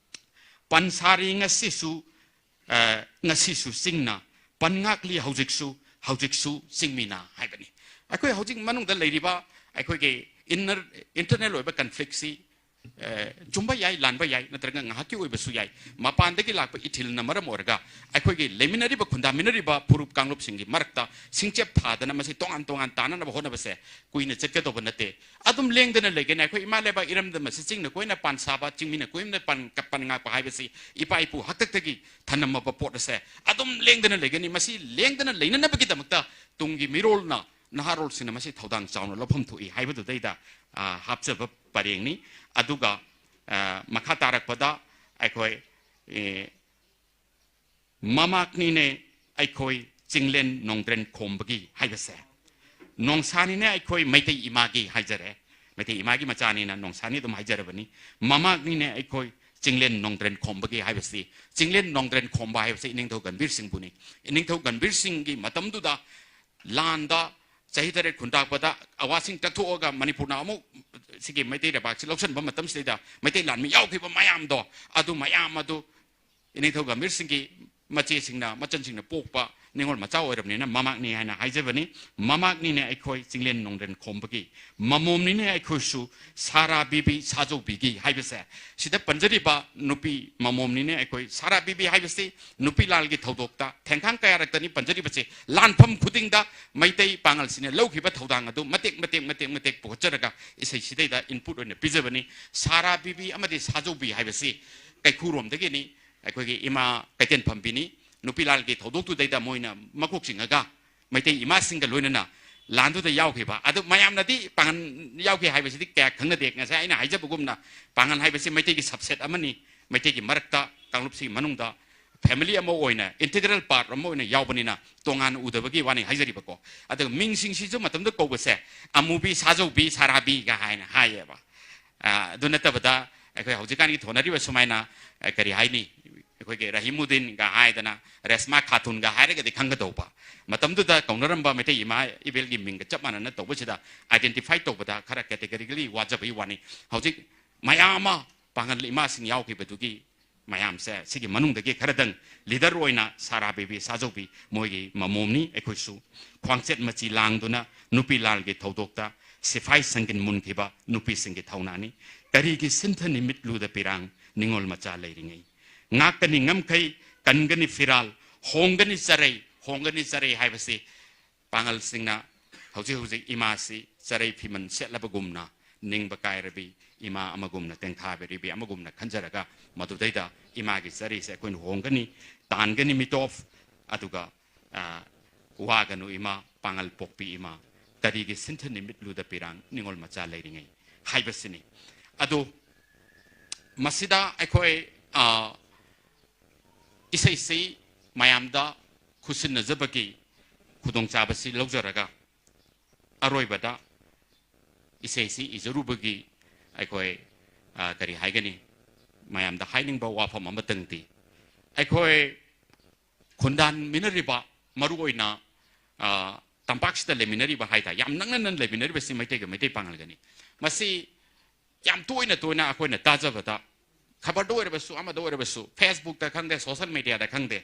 ꯄꯟ ꯁꯥꯔꯤ ꯉꯁꯤꯁꯨ, ꯑ, ꯉꯁꯤꯁꯨ ꯆꯤꯡꯅ, ꯄꯟ ꯉꯥꯛꯂꯤ ꯍꯧꯖꯤꯛꯁꯨ, ꯍꯧꯖꯤꯛꯁꯨ ꯆꯤꯡꯃꯤꯅ ꯍꯥꯏꯕꯅꯤ꯫ ꯑꯩꯈꯣꯏ ꯍꯧꯖꯤꯛ ꯃꯅꯨꯡꯗ ꯂꯩꯔꯤꯕ ꯑꯩꯈꯣꯏꯒꯤ inner, internal ꯑꯣꯏꯕ conflictꯁꯤ, ꯑ, ꯆꯨꯝꯕ ꯌꯥꯏ, ꯂꯥꯟꯕ ꯌꯥꯏ, ꯅꯠꯇ꯭ꯔꯒ ꯉꯥꯏꯍꯥꯛꯀꯤ ꯑꯣꯏꯕꯁꯨ ꯌꯥꯏ꯫ ꯃꯄꯥꯟꯗꯒꯤ ꯂꯥꯛꯄ ꯏꯊꯤꯜꯅ ꯃꯔꯝ ꯑꯣꯏꯔꯒ ꯑꯩꯈꯣꯏꯒꯤ ꯂꯩꯃꯤꯟꯅꯔꯤꯕ, ꯈꯨꯟꯗꯥꯃꯤꯟꯅꯔꯤꯕ ꯐꯨꯔꯨꯞ ꯀꯥꯡꯂꯨꯞꯁꯤꯡꯒꯤ ꯃꯔꯛꯇ ꯁꯤꯡꯆꯦꯞ ꯊꯥꯗꯅ ꯃꯁꯤ ꯇꯣꯉꯥꯟ ꯇꯣꯉꯥꯟ ꯇꯥꯅꯅꯕ ꯍꯣꯠꯅꯕꯁꯦ ꯀꯨꯏꯅ ꯆꯠꯀꯗꯧꯕ ꯅꯠꯇꯦ꯫ ꯑꯗꯨꯝ ꯂꯦꯡꯗꯅ ꯂꯩꯒꯅꯤ꯫ ꯑꯩꯈꯣꯏ ꯏꯃꯥ ꯂꯩꯕꯥꯛ ꯏꯔꯝꯗꯝ ꯑꯁꯤ ꯆꯤꯡꯅ ꯀꯣꯏꯅ ꯄꯥꯟ ꯁꯥꯕ, ꯆꯤꯡꯃꯤꯅ ꯀꯣꯏꯅ ꯄꯥꯟ, ꯄꯥꯟ ꯉꯥꯛꯄ ꯍꯥꯏꯕꯁꯤ ꯏꯄꯥ ꯏꯄꯨ ꯍꯥꯛꯇꯛꯇꯒꯤ ꯊꯅꯝꯃꯕ ꯄꯣꯠ ꯑꯁꯦ ꯑꯗꯨꯝ ꯂꯦꯡꯗꯅ ꯂꯩꯒꯅꯤ꯫ ꯃꯁꯤ ꯂꯦꯡꯗꯅ ꯂꯩꯅꯅꯕꯒꯤꯗꯃꯛꯇ ꯇꯨꯡꯒꯤ ꯃꯤꯔꯣꯜꯅ, ꯅꯍꯥꯔꯣꯜꯁꯤꯡꯅ ꯃꯁꯤ ꯊꯧꯗꯥꯡ ꯆꯥꯎꯅ ꯂꯧꯐꯝ ꯊꯣꯛꯏ ꯍꯥꯏꯕꯗꯨꯗꯩꯗ, ꯑ, ꯍꯥꯞꯆꯕ ꯄꯔꯦꯡꯅꯤ꯫ ꯑꯗꯨꯒ, ꯑ, ꯃꯈꯥ ꯇꯥꯔꯛꯄꯗ ꯑꯩꯈꯣꯏ, ꯑꯦ, "ꯃꯃꯥꯛꯅꯤꯅꯦ ꯑꯩꯈꯣꯏ ꯆꯤꯡꯂꯦꯟ ꯅꯣꯡꯗ꯭ꯔꯦꯟ ꯈꯣꯝꯕꯒꯤ" ꯍꯥꯏꯕꯁꯦ, "ꯅꯣꯡꯁꯥꯅꯤꯅꯦ ꯑꯩꯈꯣꯏ ꯃꯩꯇꯩ ꯏꯃꯥꯒꯤ" ꯍꯥꯏꯖꯔꯦ꯫ ꯃꯩꯇꯩ ꯏꯃꯥꯒꯤ ꯃꯆꯥꯅꯤꯅ ꯅꯣꯡꯁꯥꯅꯤ ꯑꯗꯨꯝ ꯍꯥꯏꯖꯔꯕꯅꯤ꯫ ꯃꯃꯥꯛꯅꯤꯅꯦ ꯑꯩꯈꯣꯏ ꯆꯤꯡꯂꯦꯟ ꯅꯣꯡꯗ꯭ꯔꯦꯟ ꯈꯣꯝꯕꯒꯤ ꯍꯥꯏꯕꯁꯤ꯫ ꯆꯤꯡꯂꯦꯟ ꯅꯣꯡꯗ꯭ꯔꯦꯟ ꯈꯣꯝꯕ ꯍꯥꯏꯕꯁꯤ ꯏꯅꯤꯡꯊꯧ ꯒꯝꯚꯤꯔ ꯁꯤꯡꯕꯨꯅꯤ꯫ ꯏꯅꯤꯡꯊꯧ ꯒꯝꯚꯤꯔ ꯁꯤꯡꯒꯤ ꯃꯇꯝꯗꯨꯗ ꯂꯥꯟꯗ ꯆꯍꯤ ꯇꯔꯦꯠ ꯈꯨꯟꯇꯥꯛꯄꯗ ꯑꯋꯥꯁꯤꯡ ꯇꯛꯊꯣꯛꯑꯒ ꯃꯅꯤꯄꯨꯔꯅ ꯑꯃꯨꯛ ꯁꯤꯒꯤ ꯃꯩꯇꯩ ꯂꯩꯕꯥꯛꯁꯤ ꯂꯧꯁꯤꯟꯕ ꯃꯇꯝꯁꯤꯗꯩꯗ ꯃꯩꯇꯩ ꯂꯥꯟꯃꯤ ꯌꯥꯎꯈꯤꯕ ꯃꯌꯥꯝꯗꯣ, ꯑꯗꯨ ꯃꯌꯥꯝ ꯑꯗꯨ ꯏꯅꯤꯡꯊꯧ ꯒꯝꯚꯤꯔ ꯁꯤꯡꯒꯤ ꯃꯆꯦꯁꯤꯡꯅ, ꯃꯆꯟꯁꯤꯡꯅ ꯄꯣꯛꯄ ꯅꯤꯉꯣꯜ ꯃꯆꯥ ꯑꯣꯏꯔꯕꯅꯤꯅ ꯃꯃꯥꯛꯅꯤ ꯍꯥꯏꯅ ꯍꯥꯏꯖꯕꯅꯤ꯫ ꯃꯃꯥꯛꯅꯤꯅꯦ ꯑꯩꯈꯣꯏ ꯆꯤꯡꯂꯦꯟ ꯅꯣꯡꯗ꯭ꯔꯦꯟ ꯈꯣꯝꯕꯒꯤ, ꯃꯃꯣꯝꯅꯤꯅꯦ ꯑꯩꯈꯣꯏꯁꯨ ꯁꯥꯔꯥ ꯕꯤꯕꯤ ꯁꯥꯖꯧꯕꯤꯒꯤ ꯍꯥꯏꯕꯁꯦ꯫ ꯁꯤꯗ ꯄꯟꯖꯔꯤꯕ ꯅꯨꯄꯤ ꯃꯃꯣꯝꯅꯤꯅꯦ ꯑꯩꯈꯣꯏ ꯁꯥꯔꯥ ꯕꯤꯕꯤ ꯍꯥꯏꯕꯁꯤ ꯅꯨꯄꯤ ꯂꯥꯜꯒꯤ ꯊꯧꯗꯣꯛꯇ ꯊꯦꯡꯈꯥꯡ ꯀꯌꯥꯔꯛꯇꯅꯤ ꯄꯟꯖꯔꯤꯕꯁꯦ꯫ ꯂꯥꯟꯐꯝ ꯈꯨꯗꯤꯡꯗ ꯃꯩꯇꯩ ꯄꯥꯉꯜꯁꯤꯡꯅ ꯂꯧꯈꯤꯕ ꯊꯧꯗꯥꯡ ꯑꯗꯨ ꯃꯇꯦꯛ ꯃꯇꯦꯛ ꯃꯇꯦꯛ ꯃꯇꯦꯛ ꯄꯨꯈꯠꯆꯔꯒ ꯏꯁꯩꯁꯤꯗꯩꯗ input ꯑꯣꯏꯅ ꯄꯤꯖꯕꯅꯤ꯫ ꯁꯥꯔꯥ ꯕꯤꯕꯤ ꯑꯃꯗꯤ ꯁꯥꯖꯧꯕꯤ ꯍꯥꯏꯕꯁꯤ ꯀꯩꯈꯨꯔꯣꯝꯗꯒꯤꯅꯤ꯫ ꯑꯩꯈꯣꯏꯒꯤ ꯏꯃꯥ ꯀꯩꯊꯦꯜ ꯐꯝꯕꯤꯅꯤ꯫ ꯅꯨꯄꯤ ꯂꯥꯜꯒꯤ ꯊꯧꯗꯣꯛꯇꯨꯗꯩꯗ ꯃꯣꯏꯅ ꯃꯀꯣꯛ ꯆꯤꯡꯉꯒ ꯃꯩꯇꯩ ꯏꯃꯥꯁꯤꯡꯒ ꯂꯣꯏꯅꯅ ꯂꯥꯟꯗꯨꯗ ꯌꯥꯎꯈꯤꯕ꯫ ꯑꯗꯨ ꯃꯌꯥꯝꯅꯗꯤ ꯄꯥꯡꯒꯟ ꯌꯥꯎꯈꯤ ꯍꯥꯏꯕꯁꯤꯗꯤ ꯀꯌꯥ ꯈꯪꯅꯗꯦ꯫ ꯉꯁꯥꯏ ꯑꯩꯅ ꯍꯥꯏꯖꯕꯒꯨꯝꯅ ꯄꯥꯡꯒꯟ ꯍꯥꯏꯕꯁꯤ ꯃꯩꯇꯩꯒꯤ subset ꯑꯃꯅꯤ꯫ ꯃꯩꯇꯩꯒꯤ ꯃꯔꯛꯇ ꯀꯥꯡꯂꯨꯞꯁꯤꯒꯤ ꯃꯅꯨꯡꯗ family ꯑꯃ ꯑꯣꯏꯅ integral part ꯑꯃ ꯑꯣꯏꯅ ꯌꯥꯎꯕꯅꯤꯅ ꯇꯣꯉꯥꯟꯅ ꯎꯗꯕꯒꯤ ꯋꯥꯅꯤ ꯍꯥꯏꯖꯔꯤꯕꯀꯣ꯫ ꯑꯗꯨꯒ ꯃꯤꯡꯁꯤꯡꯁꯤꯁꯨ ꯃꯇꯝꯗ ꯀꯧꯕꯁꯦ ꯑꯃꯨꯕꯤ, ꯁꯥꯖꯧꯕꯤ, ꯁꯥꯔꯥꯕꯤꯒ ꯍꯥꯏꯅ ꯍꯥꯏꯌꯦꯕ꯫ ꯑ, ꯑꯗꯨ ꯅꯠꯇꯕꯗ ꯑꯩꯈꯣꯏ ꯍꯧꯖꯤꯛꯀꯥꯟꯒꯤ ꯊꯣꯟꯅꯔꯤꯕ ꯁꯨꯃꯥꯏꯅ, ꯑ, ꯀꯔꯤ ꯍꯥꯏꯅꯤ, ꯑꯩꯈꯣꯏꯒꯤ ꯔꯍꯤꯃꯨꯗꯤꯟꯒ ꯍꯥꯏꯗꯅ, ꯔꯦꯁꯃꯥ ꯈꯥꯇꯨꯟꯒ ꯍꯥꯏꯔꯒꯗꯤ ꯈꯪꯒꯗꯧꯕ꯫ ꯃꯇꯝꯗꯨꯗ ꯀꯧꯅꯔꯝꯕ ꯃꯩꯇꯩ ꯏꯃꯥ ꯏꯕꯦꯜꯒꯤ ꯃꯤꯡꯒ ꯆꯞ ꯃꯥꯟꯅꯅ ꯇꯧꯕꯁꯤꯗ identify ꯇꯧꯕꯗ ꯈꯔ categorically ꯋꯥꯖꯕꯒꯤ ꯋꯥꯅꯤ꯫ ꯍꯧꯖꯤꯛ ꯃꯌꯥꯝ ꯑꯃ ꯄꯥꯡꯒꯜ ꯏꯃꯥꯁꯤꯡ ꯌꯥꯎꯈꯤꯕꯗꯨꯒꯤ ꯃꯌꯥꯝꯁꯦ ꯁꯤꯒꯤ ꯃꯅꯨꯡꯗꯒꯤ ꯈꯔꯗꯪ leader ꯑꯣꯏꯅ ꯁꯥꯔꯥ ꯕꯤꯕꯤ ꯁꯥꯖꯧꯕꯤ ꯃꯣꯏꯒꯤ ꯃꯃꯣꯝꯅꯤ꯫ ꯑꯩꯈꯣꯏꯁꯨ ꯈ꯭ꯋꯥꯡꯆꯦꯠ ꯃꯆꯤ ꯂꯥꯡꯗꯨꯅ ꯅꯨꯄꯤ ꯂꯥꯜꯒꯤ ꯊꯧꯗꯣꯛꯇ ꯁꯤꯐꯥꯏ ꯁꯪꯒꯤꯟ ꯃꯨꯟꯈꯤꯕ ꯅꯨꯄꯤꯁꯤꯡꯒꯤ ꯊꯧꯅꯥꯅꯤ꯫ ꯀꯔꯤꯒꯤ ꯁꯤꯟꯊꯅꯤ ꯃꯤꯠꯂꯨꯗ ꯄꯤꯔꯥꯡ ꯅꯤꯉꯣꯜ ꯃꯆꯥ ꯂꯩꯔꯤꯉꯩ? ꯉꯥꯛꯀꯅꯤ ꯉꯝꯈꯩ, ꯀꯟꯒꯅꯤ ꯐꯤꯔꯥꯜ, ꯍꯣꯡꯒꯅꯤ ꯆꯔꯩ, ꯍꯣꯡꯒꯅꯤ ꯆꯔꯩ ꯍꯥꯏꯕꯁꯤ ꯄꯥꯉꯜꯁꯤꯡꯅ ꯍꯧꯖꯤꯛ ꯍꯧꯖꯤꯛ ꯏꯃꯥꯁꯤ ꯆꯔꯩ ꯐꯤꯃꯟ ꯁꯦꯠꯂꯕꯒꯨꯝꯅ, ꯅꯤꯡꯕ ꯀꯥꯏꯔꯕꯤ ꯏꯃꯥ ꯑꯃꯒꯨꯝꯅ, ꯇꯦꯡꯊꯥꯕꯤꯔꯤꯕꯤ ꯑꯃꯒꯨꯝꯅ ꯈꯟꯖꯔꯒ ꯃꯗꯨꯗꯩꯗ ꯏꯃꯥꯒꯤ ꯆꯔꯩꯁꯦ ꯑꯩꯈꯣꯏꯅ ꯍꯣꯡꯒꯅꯤ, ꯇꯥꯟꯒꯅꯤ ꯃꯤꯇꯣꯞ, ꯑꯗꯨꯒ, ꯑ, ꯋꯥꯒꯅꯨ ꯏꯃꯥ, ꯄꯥꯉꯜ ꯄꯣꯛꯄꯤ ꯏꯃꯥ, ꯀꯔꯤꯒꯤ ꯁꯤꯟꯊꯅꯤ ꯃꯤꯠꯂꯨꯗ ꯄꯤꯔꯥꯡ ꯅꯤꯉꯣꯜ ꯃꯆꯥ ꯂꯩꯔꯤꯉꯩ ꯍꯥꯏꯕꯁꯤꯅꯤ꯫ ꯑꯗꯨ ꯃꯁꯤꯗ ꯑꯩꯈꯣꯏ, ꯑ, ꯏꯁꯩꯁꯤ ꯃꯌꯥꯝꯗ ꯈꯨꯠꯁꯤꯟꯅꯖꯕꯒꯤ ꯈꯨꯗꯣꯡꯆꯥꯕꯁꯤ ꯂꯧꯖꯔꯒ ꯑꯔꯣꯏꯕꯗ ꯏꯁꯩꯁꯤ ꯏꯖꯔꯨꯕꯒꯤ ꯑꯩꯈꯣꯏ, ꯑ, ꯀꯔꯤ ꯍꯥꯏꯒꯅꯤ, ꯃꯌꯥꯝꯗ ꯍꯥꯏꯅꯤꯡꯕ ꯋꯥꯐꯝ ꯑꯃꯇꯪꯗꯤ, ꯑꯩꯈꯣꯏ ꯈꯨꯟꯗꯥꯃꯤꯟꯅꯔꯤꯕ, ꯃꯔꯨ ꯑꯣꯏꯅ, ꯑ, ꯇꯝꯄꯥꯛꯁꯤꯗ ꯂꯩꯃꯤꯟꯅꯔꯤꯕ ꯍꯥꯏ ꯇꯥꯔꯦ, ꯌꯥꯝ ꯅꯛꯅꯅ ꯂꯩꯃꯤꯟꯅꯔꯤꯕꯁꯤ ꯃꯩꯇꯩꯒ ꯃꯩꯇꯩ ꯄꯥꯉꯜꯒꯅꯤ꯫ ꯃꯁꯤ ꯌꯥꯝ ꯇꯣꯏꯅ ꯇꯣꯏꯅ ꯑꯩꯈꯣꯏꯅ ꯇꯥꯖꯕꯗ, ꯈꯕꯔꯗ ꯑꯣꯏꯔꯕꯁꯨ, ꯑꯃꯗ ꯑꯣꯏꯔꯕꯁꯨ, Facebook-ꯇ ꯈꯪꯗꯦ, social media-ꯗ ꯈꯪꯗꯦ,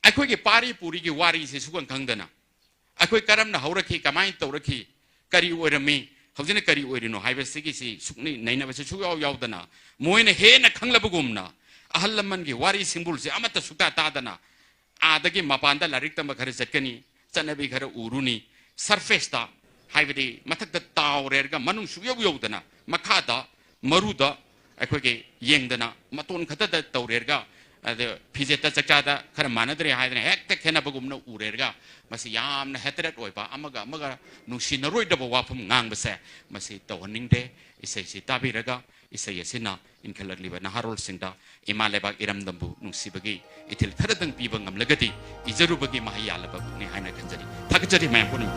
ꯑꯩꯈꯣꯏꯒꯤ ꯄꯥꯔꯤ ꯄꯨꯔꯤꯒꯤ ꯋꯥꯔꯤꯁꯤ ꯁꯨꯈꯪ ꯈꯪꯗꯅ, ꯑꯩꯈꯣꯏ ꯀꯔꯝꯅ ꯍꯧꯔꯛꯈꯤ, ꯀꯃꯥꯏꯅ ꯇꯧꯔꯛꯈꯤ, ꯀꯔꯤ ꯑꯣꯏꯔꯝꯃꯤ, ꯍꯧꯖꯤꯛꯅ ꯀꯔꯤ ꯑꯣꯏꯔꯤꯅꯣ ꯍꯥꯏꯕꯁꯤꯒꯤꯁꯤ ꯁꯨꯛꯅꯩ ꯅꯩꯅꯕꯁꯤ ꯁꯨꯛꯌꯥꯎ ꯌꯥꯎꯗꯅ, ꯃꯣꯏꯅ ꯍꯦꯟꯅ ꯈꯪꯂꯕꯒꯨꯝꯅ, ꯑꯍꯜ ꯂꯃꯟꯒꯤ ꯋꯥꯔꯤ ꯁꯤꯡꯕꯨꯜꯁꯦ ꯑꯃꯠꯇ ꯁꯨꯛꯇꯥ ꯇꯥꯗꯅ, ꯑꯥꯗꯒꯤ ꯃꯄꯥꯟꯗ ꯂꯥꯏꯔꯤꯛ ꯇꯝꯕ ꯈꯔ ꯆꯠꯀꯅꯤ, ꯆꯠꯅꯕꯤ ꯈꯔ ꯎꯔꯨꯅꯤ, surface-ꯇ, ꯍꯥꯏꯕꯗꯤ ꯃꯊꯛꯇ ꯇꯥꯎꯔꯦꯔꯒ ꯃꯅꯨꯡ ꯁꯨꯛꯌꯧ ꯌꯧꯗꯅ, ꯃꯈꯥꯗ ꯃꯔꯨꯗ ꯑꯩꯈꯣꯏꯒꯤ ꯌꯦꯡꯗꯅ, ꯃꯇꯣꯟ ꯈꯛꯇꯗ ꯇꯧꯔꯦꯔꯒ, ꯑꯗ ꯐꯤꯖꯦꯠꯇ ꯆꯥꯛꯆꯥꯗ ꯈꯔ ꯃꯥꯟꯅꯗ꯭ꯔꯦ ꯍꯥꯏꯗꯅ ꯍꯦꯛꯇ ꯈꯦꯠꯅꯕꯒꯨꯝꯅ ꯎꯔꯦꯔꯒ, ꯃꯁꯤ ꯌꯥꯝꯅ hatred ꯑꯣꯏꯕ, ꯑꯃꯒ ꯑꯃꯒ ꯅꯨꯡꯁꯤꯅꯔꯣꯏꯗꯕ ꯋꯥꯐꯝ ꯉꯥꯡꯕꯁꯦ, ꯃꯁꯤ ꯇꯧꯍꯟꯅꯤꯡꯗꯦ꯫ ꯏꯁꯩꯁꯤ ꯇꯥꯕꯤꯔꯒ, ꯏꯁꯩ ꯑꯁꯤꯅ ꯏꯟꯈꯠꯂꯛꯂꯤꯕ ꯅꯍꯥꯔꯣꯜꯁꯤꯡꯗ ꯏꯃꯥ ꯂꯩꯕꯥꯛ ꯏꯔꯝꯗꯝꯕꯨ ꯅꯨꯡꯁꯤꯕꯒꯤ ꯏꯊꯤꯜ ꯈꯔꯗꯪ ꯄꯤꯕ ꯉꯝꯂꯒꯗꯤ, ꯏꯖꯔꯨꯕꯒꯤ ꯃꯍꯩ ꯌꯥꯜꯂꯕꯅꯤ ꯍꯥꯏꯅ ꯈꯟꯖꯔꯤ꯫ ꯊꯥꯒꯠꯆꯔꯤ ꯃꯌꯥꯝ ꯄꯨꯝꯅꯃꯛ꯫